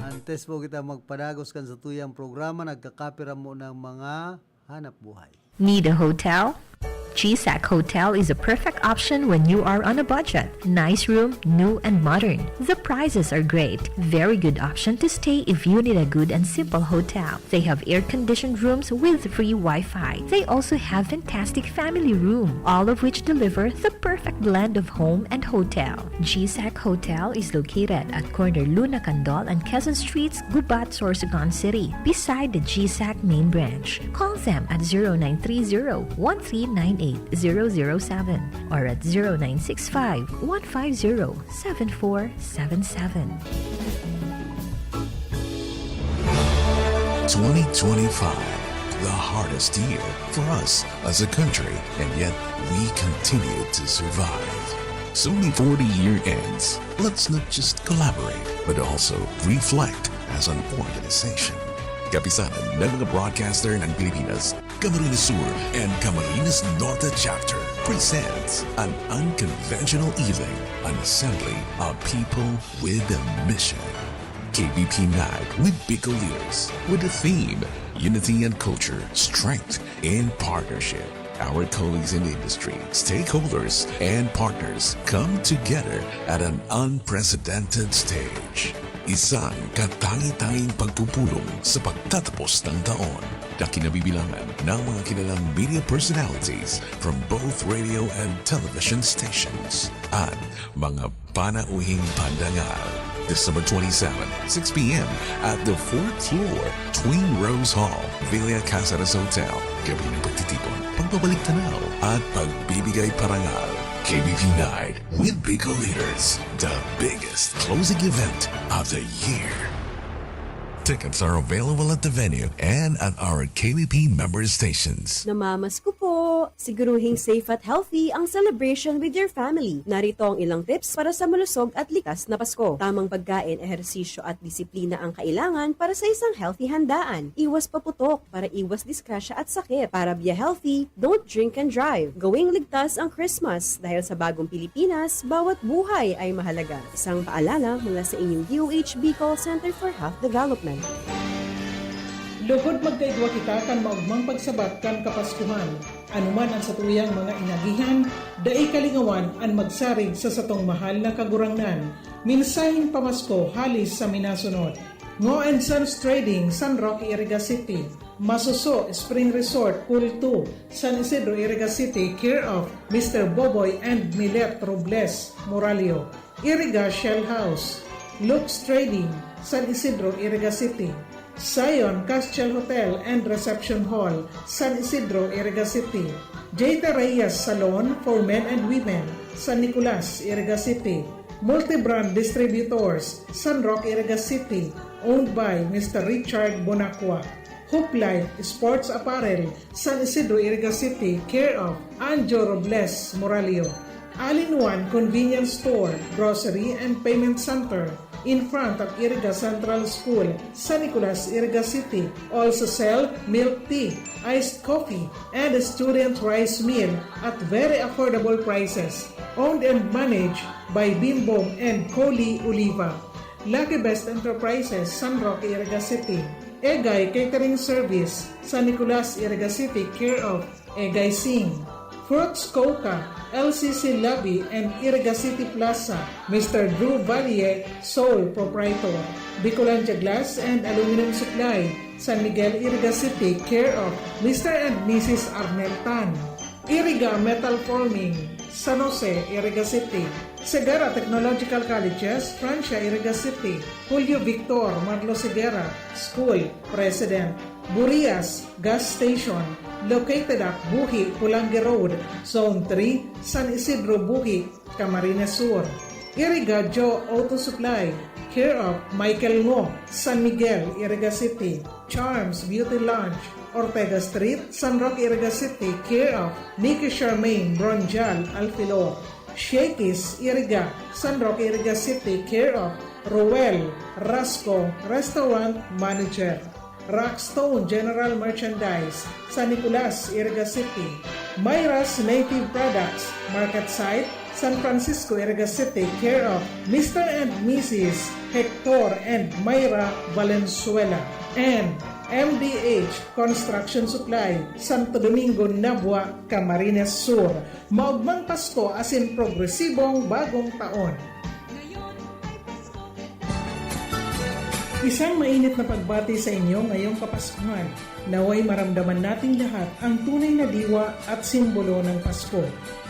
Antes po kita magpadagos kan satuyang programa, nagkakapira mo ng mga hanap buhay. Need a hotel? G SAC Hotel is a perfect option when you are on a budget. Nice room, new and modern. The prices are great. Very good option to stay if you need a good and simple hotel. They have air-conditioned rooms with free Wi-Fi. They also have fantastic family room, all of which deliver the perfect blend of home and hotel. G SAC Hotel is located at corner Luna Candol and Quezon Streets, Gubat, Sorsogon City, beside the G SAC main branch. Call them at zero nine three zero, one three nine eight, zero zero seven or at zero nine six five, one five zero, seven four seven seven. Twenty twenty-five, the hardest year for us as a country, and yet we continue to survive. So before the year ends, let's not just collaborate, but also reflect as an organization. Kapisanan ng mga broadcaster ng Pilipinas, Camarines Sur and Camarines Norte Chapter presents an unconventional evening, an assembly of people with a mission. K B P Night with Bicol Leaders, with the theme, Unity and Culture, Strength in Partnership. Our colleagues in the industry, stakeholders, and partners come together at an unprecedented stage. Isang katangi-tanging pagpupulong sa pagtatapos ng taon na kinabibilangan ng mga kilalang media personalities from both radio and television stations. At mga panauhing pandangal. December twenty-seven, six p.m. at the fourth floor, Twin Rose Hall, Villa Caceres Hotel. Gabi ng pagtitipon, pagbabalik tanaw, at pagbibigay parangal. K B P Night with Bicol Leaders, the biggest closing event of the year. Tickets are available at the venue and at our K B P member stations. Namamasko po! Siguruhing safe at healthy ang celebration with your family. Narito ang ilang tips para sa malusog at ligtas na Pasko. Tamang pagkain, ehersisyo at disiplina ang kailangan para sa isang healthy handaan. Iwas paputok para iwas disgrasya at sakit. Para be healthy, don't drink and drive. Gawing ligtas ang Christmas dahil sa bagong Pilipinas, bawat buhay ay mahalaga. Isang paalala mula sa inyong D O H Bicol Center for Health Development. Lugod magkaigwa kita kan maogmang pagsabat kan Kapaskuhan. Anuman an satuyang mga inagihan, dai kalingawan an magsarig sa satong mahal na Kagurangnan. Mensaheng pamasko hali sa minasunod. Ngo and Sons Trading, San Roque, Iriga City. Masuso Spring Resort, Pool two, San Isidro, Iriga City, care of Mister Boboy and Milet Robles Moralio. Iriga Shell House, Lux Trading, San Isidro, Iriga City. Zion Castle Hotel and Reception Hall, San Isidro, Iriga City. J T Reyes Salon for Men and Women, San Nicolas, Iriga City. Multibrand Distributors, San Roque, Iriga City, owned by Mister Richard Bonacqua. Hoplite Sports Apparel, San Isidro, Iriga City, care of Anjo Robles Moralio. All-in-one Convenience Store, Grocery and Payment Center, in front of Iriga Central School, San Nicolas, Iriga City. Also sell milk tea. iced coffee, and student rice meal at very affordable prices. Owned and managed by Bimbong and Coli Oliva. Lucky Best Enterprises, San Roque, Iriga City. Egay Catering Service, San Nicolas, Iriga City, care of Egay Singh. Fruits Coca, L C C Lobby and Iriga City Plaza, Mister Drew Valle, sole proprietor. Bicolandia Glass and Aluminum Supply, San Miguel, Iriga City, care of Mister and Missus Arnel Tan. Iriga Metal Forming, San Jose, Iriga City. Segarra Technological Colleges, Francia, Iriga City. Julio Victor Marlos Segarra, School President. Burias Gas Station, located at Buhi, Pulangi Road, Zone three, San Isidro, Buhi, Camarines Sur. Iriga Joe Auto Supply, care of Michael Ngo, San Miguel, Iriga City. Charms Beauty Lounge, Ortega Street, San Roque, Iriga City, care of Nikki Charmaine Bronjal Alfilor. Shakey's Iriga, San Roque, Iriga City, care of Roel Rasco, Restaurant Manager. Rockstone General Merchandise, San Nicolas, Iriga City. Myra's Native Products, Market Site, San Francisco, Iriga City, care of Mister and Missus Hector and Myra Valenzuela. And M D H Construction Supply, Santo Domingo, Nabua, Camarines Sur. Maogmang Pasko asin progresibong Bagong Taon. Isang mainit na pagbati sa inyo ngayong Kapaskuhan. Naway maramdaman nating lahat ang tunay na diwa at simbolo ng Pasko.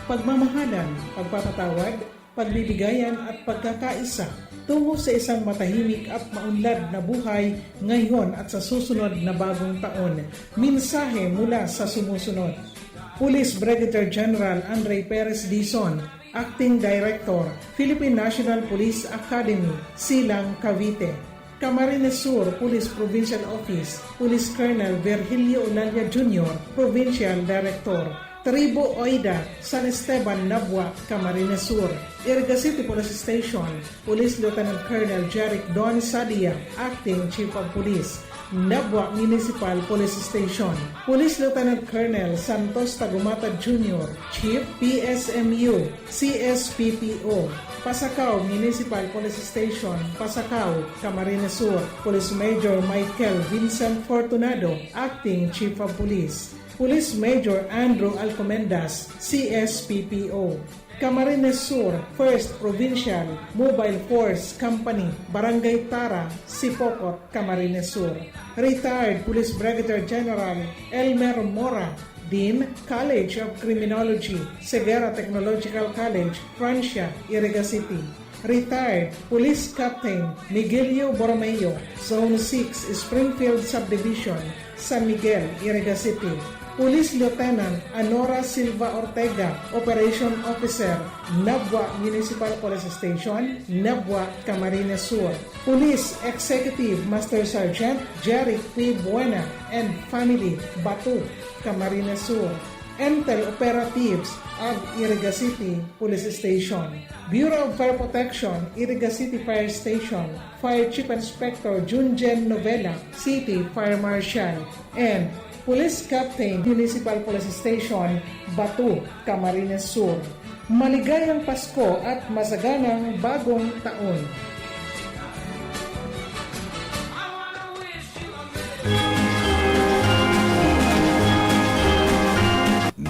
Pagmamahalan, pagpapatawad, pagbibigayan at pagkakaisa tungo sa isang matahimik at maunlad na buhay ngayon at sa susunod na bagong taon. Mensahe mula sa sumusunod. Police Brigadier General Andre Perez Dizon, Acting Director, Philippine National Police Academy, Silang, Cavite. Camarines Sur Police Provincial Office, Police Colonel Virgilio Olalia Junior, Provincial Director. Tribu Oida, San Esteban, Nabua, Camarines Sur. Iriga City Police Station, Police Lieutenant Colonel Jeric Don Sadia, Acting Chief of Police. Nabua Municipal Police Station, Police Lieutenant Colonel Santos Tagumata Junior, Chief P S M U, C S P P O. Pasacao Municipal Police Station, Pasacao, Camarines Sur, Police Major Michael Vincent Fortunado, Acting Chief of Police. Police Major Andrew Alcomendas, C S P P O. Camarines Sur, First Provincial Mobile Force Company, Barangay Tara, Sipocot, Camarines Sur. Retired Police Brigadier General Elmer Mora, Dean, College of Criminology, Segarra Technological College, Francia, Iriga City. Retired Police Captain Miguelio Borromeo, Zone six, Springfield Subdivision, San Miguel, Iriga City. Police Lieutenant Anora Silva Ortega, Operation Officer, Nabua Municipal Police Station, Nabua, Camarines Sur. Police Executive Master Sergeant Jerry P. Buena and family, Batu, Camarines Sur. Intel Operatives of Iriga City Police Station. Bureau of Fire Protection, Iriga City Fire Station, Fire Chief Inspector Junjen Novela, City Fire Marshal, and Police Captain, Municipal Police Station, Batu, Camarines Sur. Maligayang Pasko at masaganang Bagong Taon!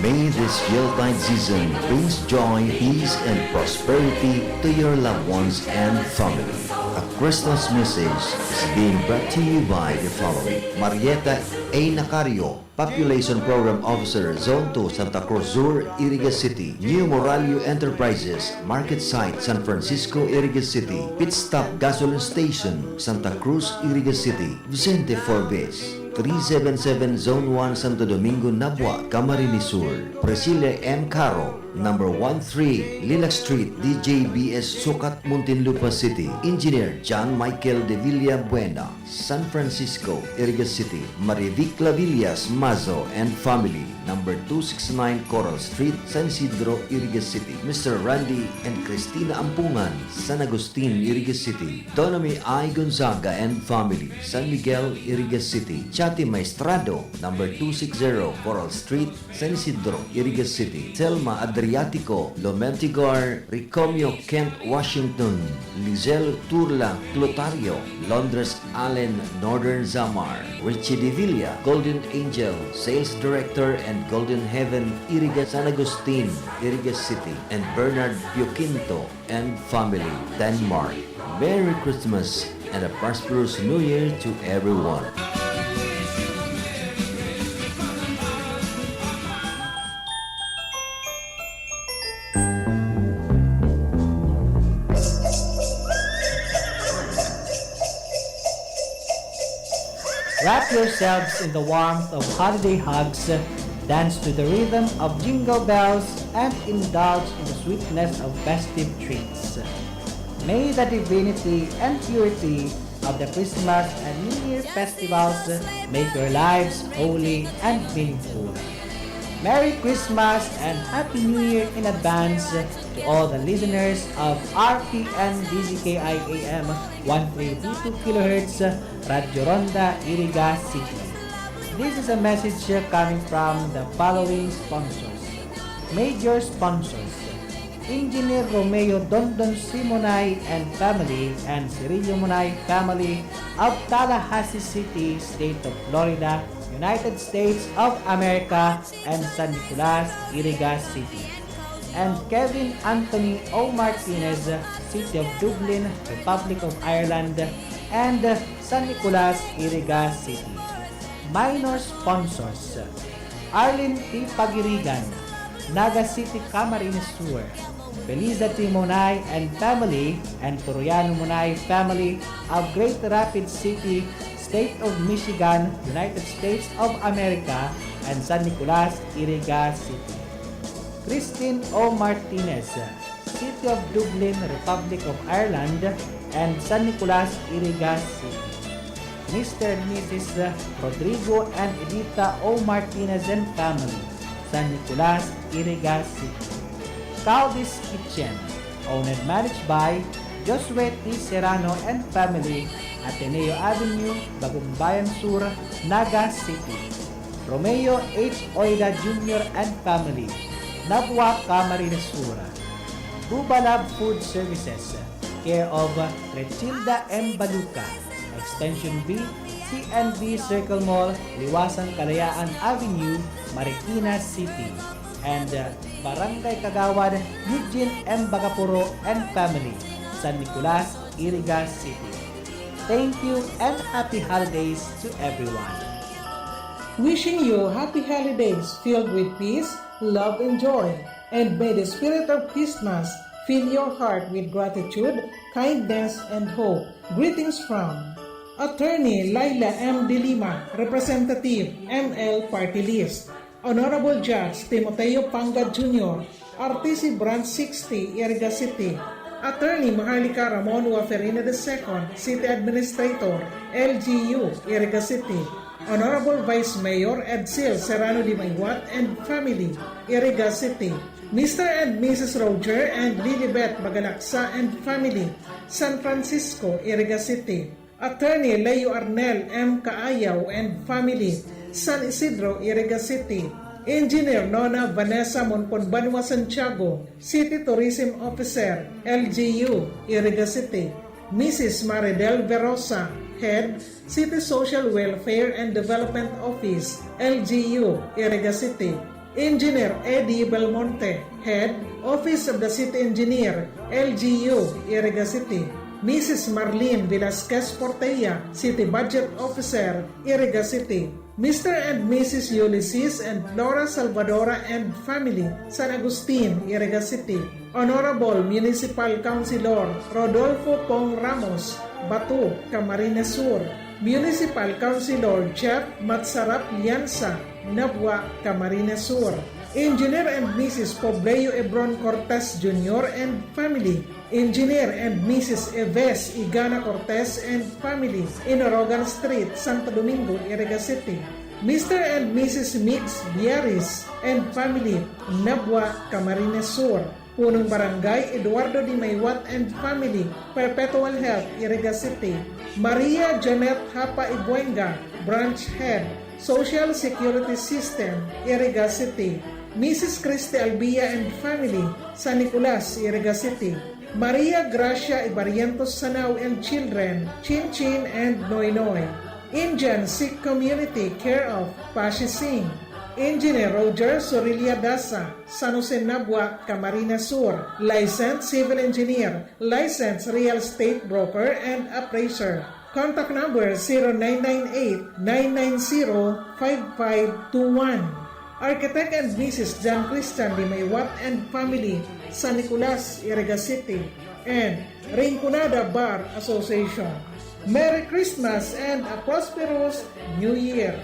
May this Yuletide season brings joy, peace, and prosperity to your loved ones and family. A Christmas message is being brought to you by the following: Marieta A. Nacario, Population Program Officer, Zone two, Santa Cruz Sur, Iriga City. New Moralio Enterprises, Market Site, San Francisco, Iriga City. Pit Stop Gasoline Station, Santa Cruz, Iriga City. Vicente Forbes, three seven seven Zone one, Santo Domingo, Nabua, Camarines Sur. Priscilla M. Caro, Number one three, Lilac Street, D J B S Sucat, Muntinlupa City. Engineer John Michael de Villabuena, San Francisco, Iriga City. Marivic Clavillas Mazo and family, number two six nine Coral Street, San Isidro, Iriga City. Mister Randy and Christina Ampungan, San Agustin, Iriga City. Donami I Gonzaga and family, San Miguel, Iriga City. Chati Maestrado, number two six zero Coral Street, San Isidro, Iriga City. Selma Adriatico, Lomentigar, Ricomio, Kent, Washington. Lizelle Turla Clotario, Londres Allen, Northern Samar. Richie de Villa, Golden Angel, Sales Director and Golden Heaven, Iriga, San Agustin, Iriga City. And Bernard Pioquinto and family, Denmark. Merry Christmas and a prosperous New Year to everyone. Wrap yourselves in the warmth of holiday hugs, dance to the rhythm of jingle bells, and indulge in the sweetness of festive treats. May the divinity and purity of the Christmas and New Year festivals make your lives holy and meaningful. Merry Christmas and Happy New Year in advance to all the listeners of R P N D Z K I A M one three two two kilohertz, Radyo Ronda, Iriga City. This is a message coming from the following sponsors. Major sponsors, Engineer Romeo Dondon Simonay and family and Cirillo Monay family of Tallahassee City, State of Florida, United States of America, and San Nicolas, Iriga City. And Kevin Anthony O. Martinez, City of Dublin, Republic of Ireland, and San Nicolas, Iriga City. Minor sponsors, Arlene P. Pagirigan, Naga City, Camarines Sur, Felisa T. Monay and family, and Toriano Monay family of Great Rapids City, State of Michigan, United States of America, and San Nicolas, Iriga City. Christine O. Martinez, City of Dublin, Republic of Ireland, and San Nicolas, Iriga City. Mister and Missus Rodrigo and Edita O. Martinez and family, San Nicolas, Iriga City. Caldi's Kitchen, owned and managed by Josue T. Serrano and family, Ateneo Avenue, Bagumbayan Sur, Naga City. Romeo H. Oida Junior and family, Nabua, Camarines Sur. Bubalab Food Services, care of Rechilda M. Baluca, Extension B, C N B Circle Mall, Liwasan Kalayaan Avenue, Marikina City. And uh, Barangay Kagawad Eugene M. Bagapuro and family, San Nicolas, Iriga City. Thank you and happy holidays to everyone. Wishing you happy holidays filled with peace, love, and joy. And may the spirit of Christmas fill your heart with gratitude, kindness, and hope. Greetings from Attorney Laila M. De Lima, Representative, M L Party List. Honorable Judge Timoteo Pangad Junior, R T C Branch sixty, Iriga City. Attorney Maharlika Ramon Waferina the second, City Administrator, L G U, Iriga City. Honorable Vice Mayor Edsel Serrano de Maywat and family, Iriga City. Mister and Missus Roger and Lilibet Bagalaksa and family, San Francisco, Iriga City. Attorney Leo Arnel M. Kaayaw and family, San Isidro, Iriga City. Engineer Nona Vanessa Monconbanua Santiago, City Tourism Officer, L G U, Iriga City. Missus Maridel Verosa, Head, City Social Welfare and Development Office, L G U, Iriga City. Engineer Eddie Belmonte, Head, Office of the City Engineer, L G U, Iriga City. Missus Marlene Velasquez Portella, City Budget Officer, Iriga City. Mister and Missus Ulysses and Flora Salvadora and family, San Agustin, Iriga City. Honorable Municipal Councilor Rodolfo Pong Ramos, Bato, Camarines Sur. Municipal Councilor Jeff Matsarap Llanza, Nabua, Camarines Sur. Engineer and Missus Pobleo Ebron Cortez Junior and family. Engineer and Missus Eves Igana Cortez and family, Inorogan Street, Santo Domingo, Iriga City. Mister and Missus Mix Biaris and family, Nabua, Camarines Sur. Punong Barangay, Eduardo de Maywat and family, Perpetual Health, Iriga City. Maria Janet Hapa Ibuenga, Branch Head, Social Security System, Iriga City. Missus Christy Albia and family, San Nicolas, Iriga City. Maria Gracia Ibarrientos Sanao and children, Chin Chin and Noy Noy. Indian Sikh Community, care of Pashi Singh. Engineer Roger Sorilia Dasa, San Jose Nabua, Camarines Sur, licensed civil engineer, licensed real estate broker and appraiser. Contact number zero nine nine eight, nine nine zero, five five two one. Architect and Missus John Christian Limaywat and family, San Nicolas, Iriga City, and Rinconada Bar Association. Merry Christmas and a prosperous New Year!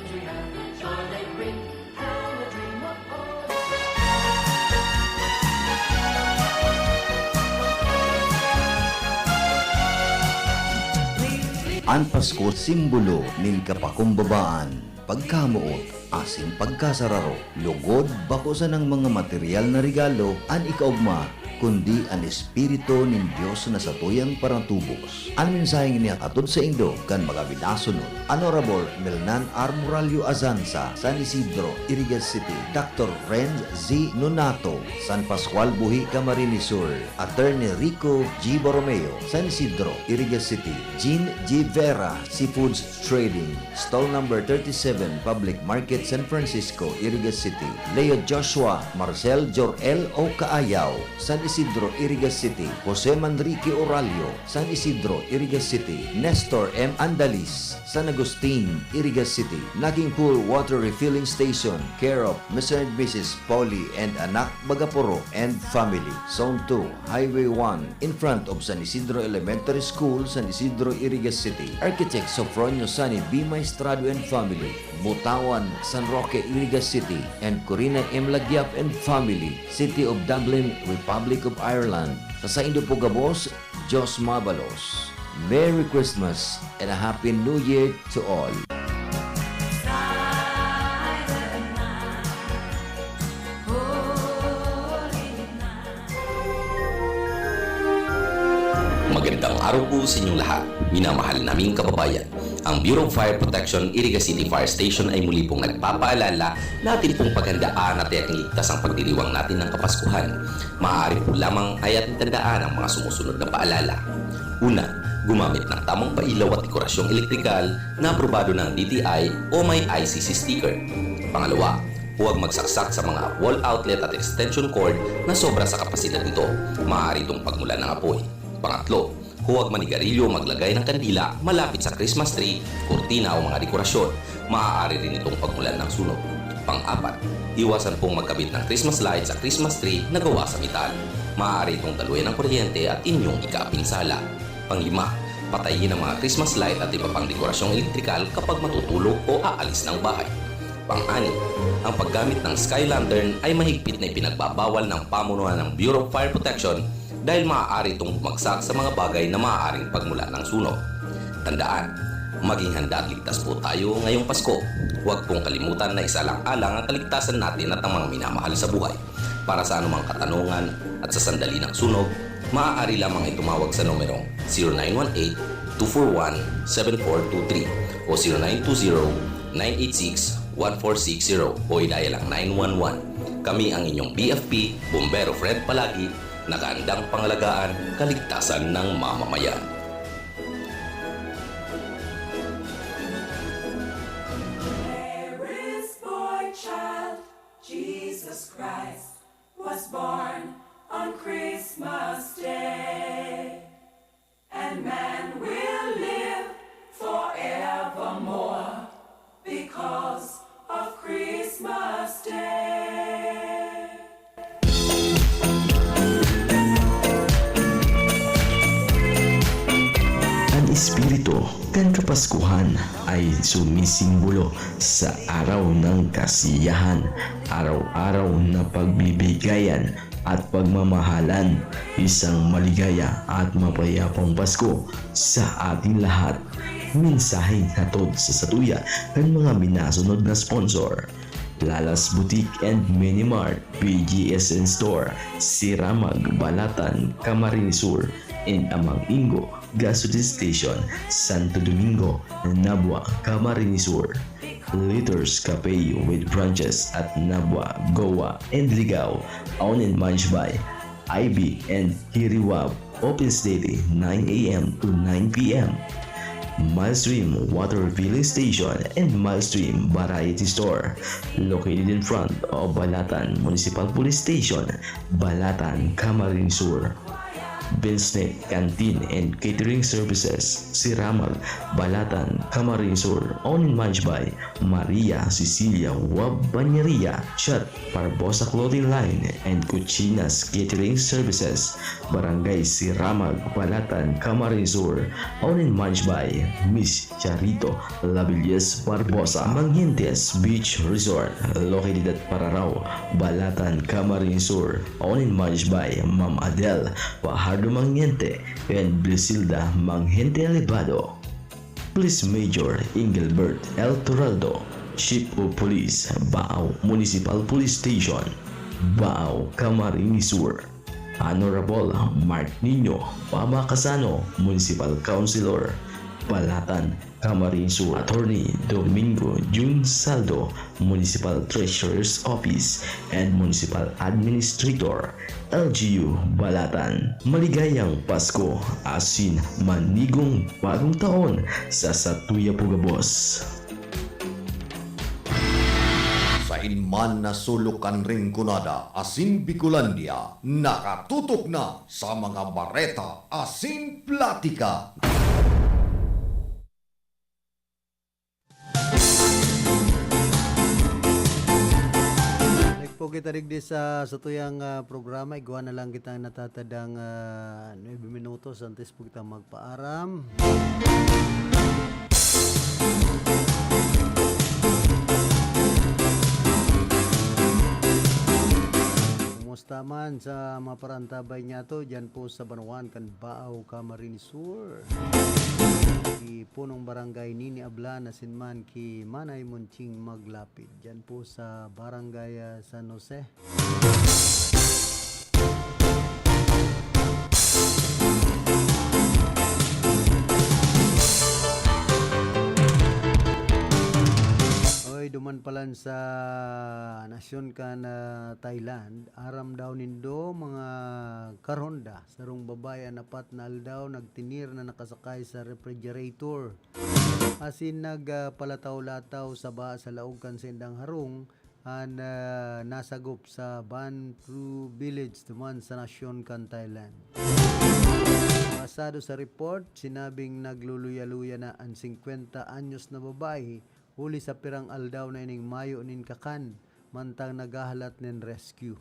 An Pasko, simbolo nin kapakumbabaan, pagkamoot, asin pagkasararo. Lugod, bako sanang mga material na regalo an ikaogma, kundi an Espiritu nin Dios na satuyang paratubos. An mensaheng ini hatod saindo kan mga minasunod, Honorable Melnan R. Morallo Azanza, San Isidro, Iriga City, Doctor Renz Z. Nonato, San Pascual Buhi, Camarines Sur, Attorney Rico G. Borromeo, San Isidro, Iriga City, Jean G. Vera, Seafoods Trading, Stall Number thirty-seven, Public Market, San Francisco, Iriga City, Leo Joshua, Marcel Jor-el O. Caayaw, San Isidro, Iriga City, Jose Manrique Oralio, San Isidro, Iriga City, Nestor M. Andalis, San Agustin, Iriga City, Naging Pool Water Refilling Station, care of Mister and Missus Polly and Anak Bagaporo and family, Zone two, Highway one, in front of San Isidro Elementary School, San Isidro, Iriga City. Architect Sofronio Sani B. Maestrado and family, Butawan, San Roque, Iriga City, and Corina M. Lagyap and family, City of Dublin, Republic of Ireland. Sa saindo po gabos, Diyos mabalos. Merry Christmas and a Happy New Year to all. Magandang araw po sa inyong lahat, minamahal naming kababayan. Ang Bureau of Fire Protection, Iriga City Fire Station ay muli pong nagpapaalala na atin pong paghandaan at tiyaking ligtas ang pagdiriwang natin ng Kapaskuhan. Maaari po lamang ay ating tandaan ang mga sumusunod na paalala. Una, gumamit ng tamang pailaw at dekorasyong elektrikal na aprobado ng D T I o may I C C sticker. Pangalawa, huwag magsaksak sa mga wall outlet at extension cord na sobra sa kapasidad nito. Maaari itong pagmulan ng apoy. Pangatlo, huwag manigarilyo o maglagay ng kandila malapit sa Christmas tree, kurtina o mga dekorasyon. Maaari rin itong pagmulan ng sunog. Pang-apat, iwasan pong magkabit ng Christmas light sa Christmas tree na gawa sa metal. Maaari itong daluyan ng kuryente at inyong ikaapinsala. Panglima, patayin ang mga Christmas light at iba pang dekorasyong elektrikal kapag matutulog o aalis ng bahay. Pang-anim, ang paggamit ng sky lantern ay mahigpit na ipinagbabawal ng pamunuan ng Bureau of Fire Protection dahil maaari itong bumagsak sa mga bagay na maaaring pagmulan ng sunog. Tandaan, maging handa at ligtas po tayo ngayong Pasko. Huwag pong kalimutan na isalang-alang ang kaligtasan natin at ang mga minamahal sa buhay. Para sa anumang katanungan at sa sandali ng sunog, maaari lamang ay tumawag sa numerong zero nine one eight, two four one, seven four two three o zero nine two zero, nine eight six, one four six zero o i-dial ang nine one one. Kami ang inyong B F P, Bombero Fred Palagi, nakaandang pangalagaan kaligtasan ng mamamayan. Mary's boy child, Jesus Christ, was born on Christmas Day. And man will live forevermore because of Christmas Day. An espiritu kan Paskuhan ay sumisimbolo sa araw ng kasiyahan, araw-araw na pagbibigayan at pagmamahalan. Isang maligaya at mapayapang Pasko sa ating lahat. Mensaheng hatod sa satuya kan mga minasunod na sponsor: Lalas Boutique and Mini Mart, P G S N Store, Siramag, Balatan, Camarines Sur, and Amang Ingo Gasoline Station, Santo Domingo, Nabua, Camarines Sur. Litters Cafe with branches at Nabua, Goa, and Ligao, owned and managed by Ivy and Hiriwab. Opens daily, nine a m to nine p m. Milestream Water Filling Station and Milestream Variety Store, located in front of Balatan Municipal Police Station, Balatan, Camarines Sur. Binsnet Canteen and Catering Services, Siramag, Balatan, Camarines Sur, owned and managed by Maria Cecilia Wab Bañeria. Chat Barbosa Clothing Line and Cuchinas Catering Services, Barangay Siramag, Balatan, Camarines Sur, owned and managed by Miss Charito Labillas Barbosa. Manghentes Beach Resort, located at Pararao, Balatan, Camarines Sur, owned and managed by Ma'am Adel Fajardo Manghente and Brisilda Manghente Alibado. Police Major Engelbert L Toraldo, Chief of Police, Baao Municipal Police Station, Baao, Camarines Sur. Honorable Mark Nino Baba Casano, Municipal Councilor, Balatan, Camarines Sur. Attorney Domingo Jun Saldo, Municipal Treasurer's Office and Municipal Administrator, L G U Balatan. Maligayang Pasko asin manigong bagong taon sa satuya po gabos. Sain man na sulok kan Rinconada asin Bicolandia, nakatutok na sa mga bareta asin platika. Balik po kita digdi sa satuyang, ah, programa. Igwa na lang kitang natatadang, ah, nuebe minutos antes po kitang magpaaram. Kumusta man sa mga parantabay niyato diyan po sa banwaan kan Baao, Camarines Sur? Ki Punong Barangay Nini Ablan asin man ki Manay Monching Maglapid diyan po sa Barangay, ah, San Jose. Oy, duman palan sa nasyon kan, ah, Thailand, aram daw nindo, mga karhonda, sarong babae an apat na aldaw nagtener na nakasakay sa refrigerator asin nag, ah, palataw-lataw sa baha sa laog kan saindang harong, an, ah, nasagop sa Ban Phru Village duman sa nasyon kan Thailand. Basado sa report, sinabing nagluluya-luya na an singkwenta anyos na babae huli sa pirang aldaw na ining mayo nin kakan, mantang naghahalat nin rescue.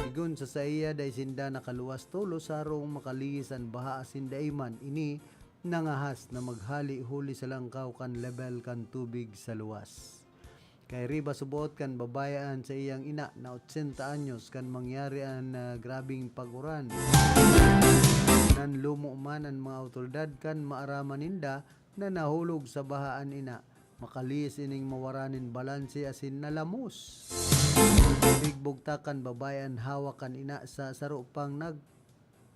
Sigon sa saiya, dai sinda nakaluwas tolos sa harong makalihis an baha asin dai man ini nangahas na maghali huli sa langkaw kan lebel kan tubig sa luwas. Kairiba subot kan babae an saiyang ina na otsenta anyos kan mangyari an, ah, grabeng pag-uran. Nanlumo man an mga awtoridad kan maaraman ninda na nahulog sa baha an ina. Makalihis ining mawara nin balanse asin nalamos. Pigbugtak kan babae an hawak kan ina sa saro pang nag,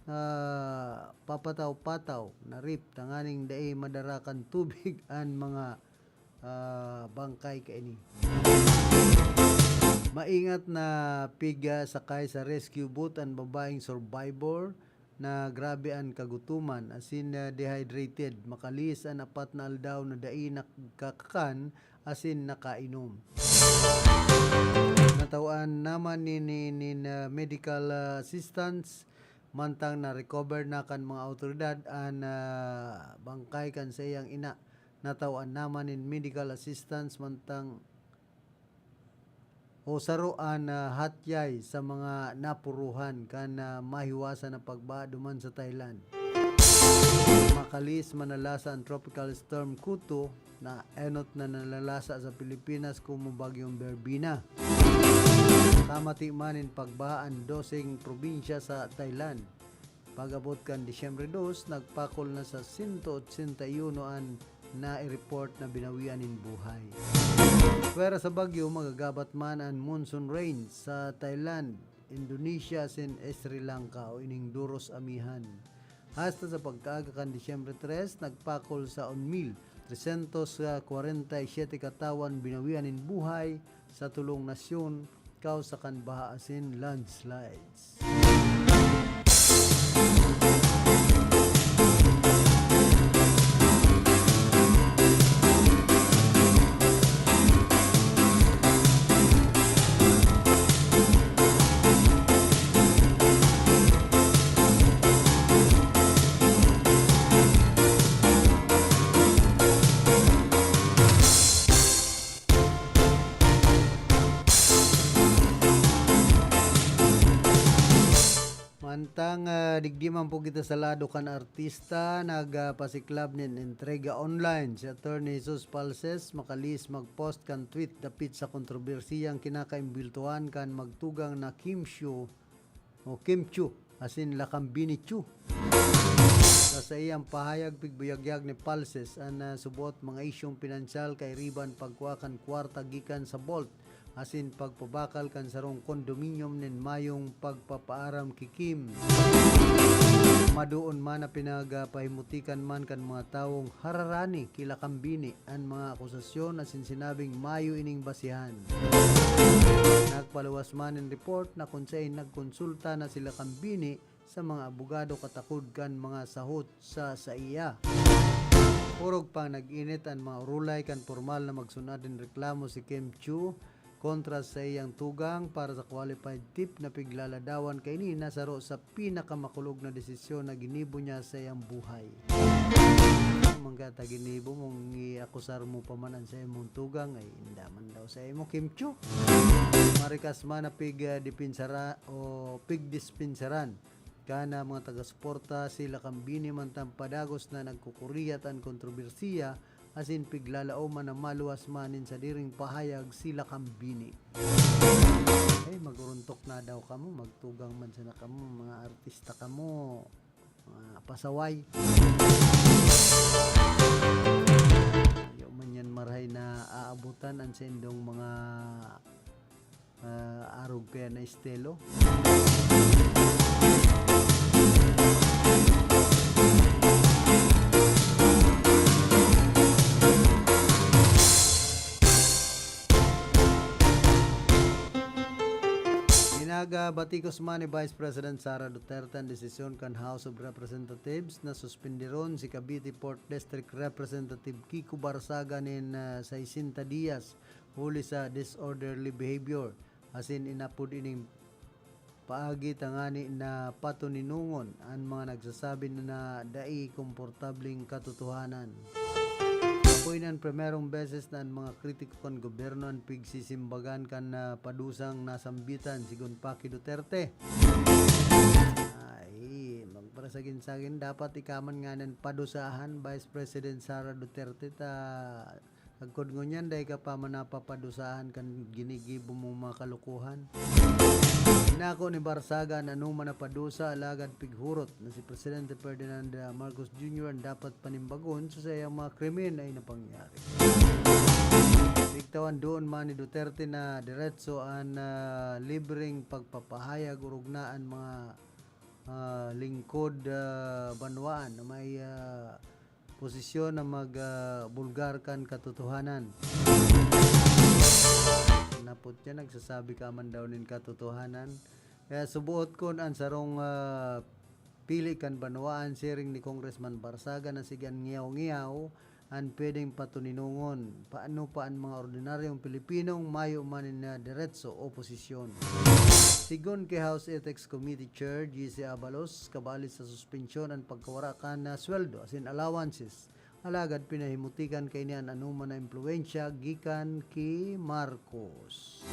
ah, papataw-pataw na reef tanganing dai madara kan tubig an mga, ah, bangkay kaini. Maingat na piga sakay sa rescue boat an babaeng survivor na grabe an kagutoman asin, ah, dehydrated. Makalihis an apat na aldaw na dai nakakakan asin nakainom. Natawan naman ni, ni, nin, ah, medical, ah, assistance, mantang na-recover na kan mga awtoridad an, ah, bangkay kan saiyang ina. Natawan naman nin medical assistance mantang o saro an, ah, hatyay sa mga napuruhan kan, ah, mahiwasan na pagbaha duman sa Thailand. Kalis manalasa an Tropical Storm Kuto na enot na nanalasa sa Pilipinas komo Bagyong Berbina. Kamati man nin pagbaha an doseng probinsya sa Thailand. Pag-abot kan Disyembre dos, nagpakol na sa sento otsenta y uno an nai-report na binawian nin buhay. Pwera sa bagyo, magagabat man an monsoon rain sa Thailand, Indonesia asin Sri Lanka o ining duros amihan. Hasta sa pagkaaga kan Disyembre tres, nagpakol sa un mil tresyentos kwarenta y siyete ka tawo an binawian nin buhay sa tolong nasyon, kausa kan baha asin landslides. Mantang, ah, digdi man po kita sa lado kan artista, nagpasiklab nin entrega online si Attorney Jesus Palces, makalis mag-post kan tweet dapit sa kontrobersiyang kinakaimbultuhan kan magtugang na Kim Chiu o Kim Chiu, asin Lakambini Chiu. Sa saiyang pahayag, pigbuyagyag ni Palces an, ah, subot mga isyong pinansyal, kairiba an pagkua kan kwarta gikan sa vault, asin pagpabakal kan sarong kondominium nin mayong pagpapaaram ki Kim. Madoon man na pinagpahimutikan man kan mga tawong hararani ki Lakambini an mga akusasyon asin sinabing mayo ining basihan. Nagpaluwas man nin report na kun saen nagkonsulta na si Lakambini sa mga abogado katakod kan mga sahot sa saiya. Orog pang nag-init an mga urulay kan pormal na magsun-ad nin reklamo si Kim Chiu kontra sa saiyang tugang para sa qualified theft na piglaladawan kaini na saro sa pinakamakulog na desisyon na ginibo niya sa saiyang buhay. Ano man kaya ta ginibo mong iakusar mo pa man an saimong tugang, ay inda man daw sa imo, Kim Chiu. Marikas man na pig, ah, dipinsara o pigdispensaran kan mga taga-suporta si Lakambini mantang padagos na nagkukuriyat an kontrobersiya asin piglalaoman na maluwas man nin sadiring pahayag si Lakambini. Ay, maguruntok na daw kamo, magtugang man sana kamo, mga artista kamo, mga pasaway. Ayaw man yan marahay na aabutan an saindong mga ah, arog kaya na estilo. Ginagabatikos man ni Vice President Sara Duterte an desisyon kan House of Representatives na suspenderon si Cavite Fourth District Representative Kiko Barsaga nin, ah, sesenta dias huli sa disorderly behavior, asin inapod ining paagi tangani na patoninongon an mga nagsasabi na dai komportableng katotohanan. Akoy nan primerong beses na an mga kritiko kan gobyerno an pigsisimbagan kan, ah, padusang nasambitan, sigon pa ki Duterte. Ay, magparasagin-sagin, dapat ika man nganing padusahan, Vice President Sara Duterte, ta sagkod ngunyan, dai ka pa man napapadusahan kan ginigibo mong mga kalokohan. Inako ni Barsaga an anoman na padusa, alagad pighurot na si Presidente Ferdinand Marcos Junior an dapat panimbagon sa saiyang mga krimen na inapangyari. Pigtawan doon man ni Duterte na diretso an, ah, libreng pagpapahayag orog na an mga, ah, lingkod, ah, banwaan na may, ah, posisyon na mag, ah, bulgar kan katotohanan. Napot niya, nagsasabi ka man daw nin katotohanan. Kaya subuot kun an sarong, ah, pili kan banwaan, siring ni Congressman Barsaga, na sige an ngiyaw-ngiyaw an pwedeng patoninongon. Paano pa an mga ordinaryong Pilipinong mayo man nin, ah, diretso o posisyon? Sigon ki House Ethics Committee Chair G C Abalos, kabali sa suspensyon an pagkawara kan, ah, sweldo asin allowances. Alagad pinahimutikan kaini an anoman na impluwensya gikan ki Marcos.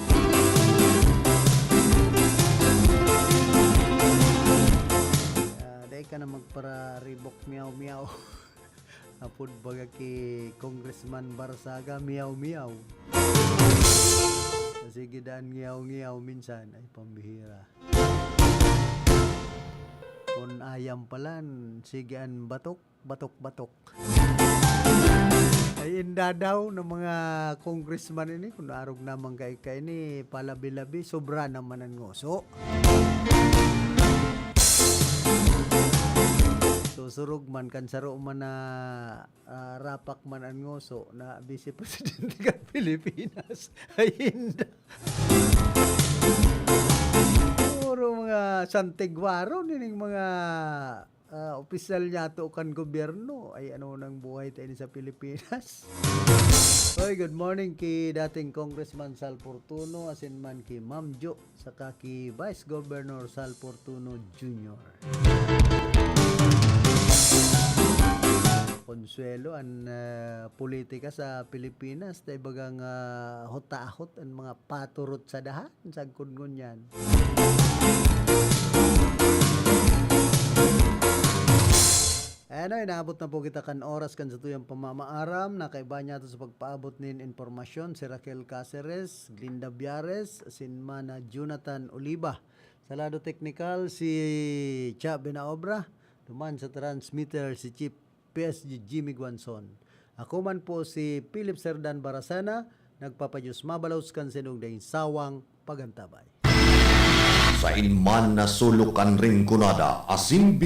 Ah, dai ka na magpara-Reebok miyaw-miyaw. Apod baga ki Congressman Barsaga, miyaw-miyaw. Sige daan ngiyaw-ngiyaw minsan. Ay, pambihira. Kun ayam palan, sige an batok, batok, batok. Ay, inda daw ng mga congressman ini, kun arog naman kay kaini, palabi-labi, sobra naman ang ngoso. Susurog man kan saro man na, ah, rapak man ang ngoso na Vice Presidente kan Pilipinas. Ay, inda. Puro mga santiguaro nining mga, ah, opisyal niyato kan gobyerno. Ay, ano nang buhay tayo sa Pilipinas? Oy, good morning ki dating Congressman Sal Fortuno, asin man ki Ma'am Jo, saka ki Vice Governor Sal Fortuno Junior. Konsuelo an, ah, politika sa Pilipinas, ta ibagang, ah, hotahot an mga paturot sa dahan, sagkod ngunyan. Ayan na, inaabot na po kita kan oras kan satuyang pamamaaram. Nakaiba niya to sa pagpaabot nin impormasyon si Raquel Caceres, Glinda Biares, sin Mana Jonathan Oliva. Sa lado teknikal, si Cha Benaobra. Duman sa transmitter, si Chief P S G Jimmy Guanzon. Ako man po si Philip Serdan Barasana, nagpapadiyos mabalos kan sinugdang sawang pagantabay. Sain man na sulok kan Rinconada asin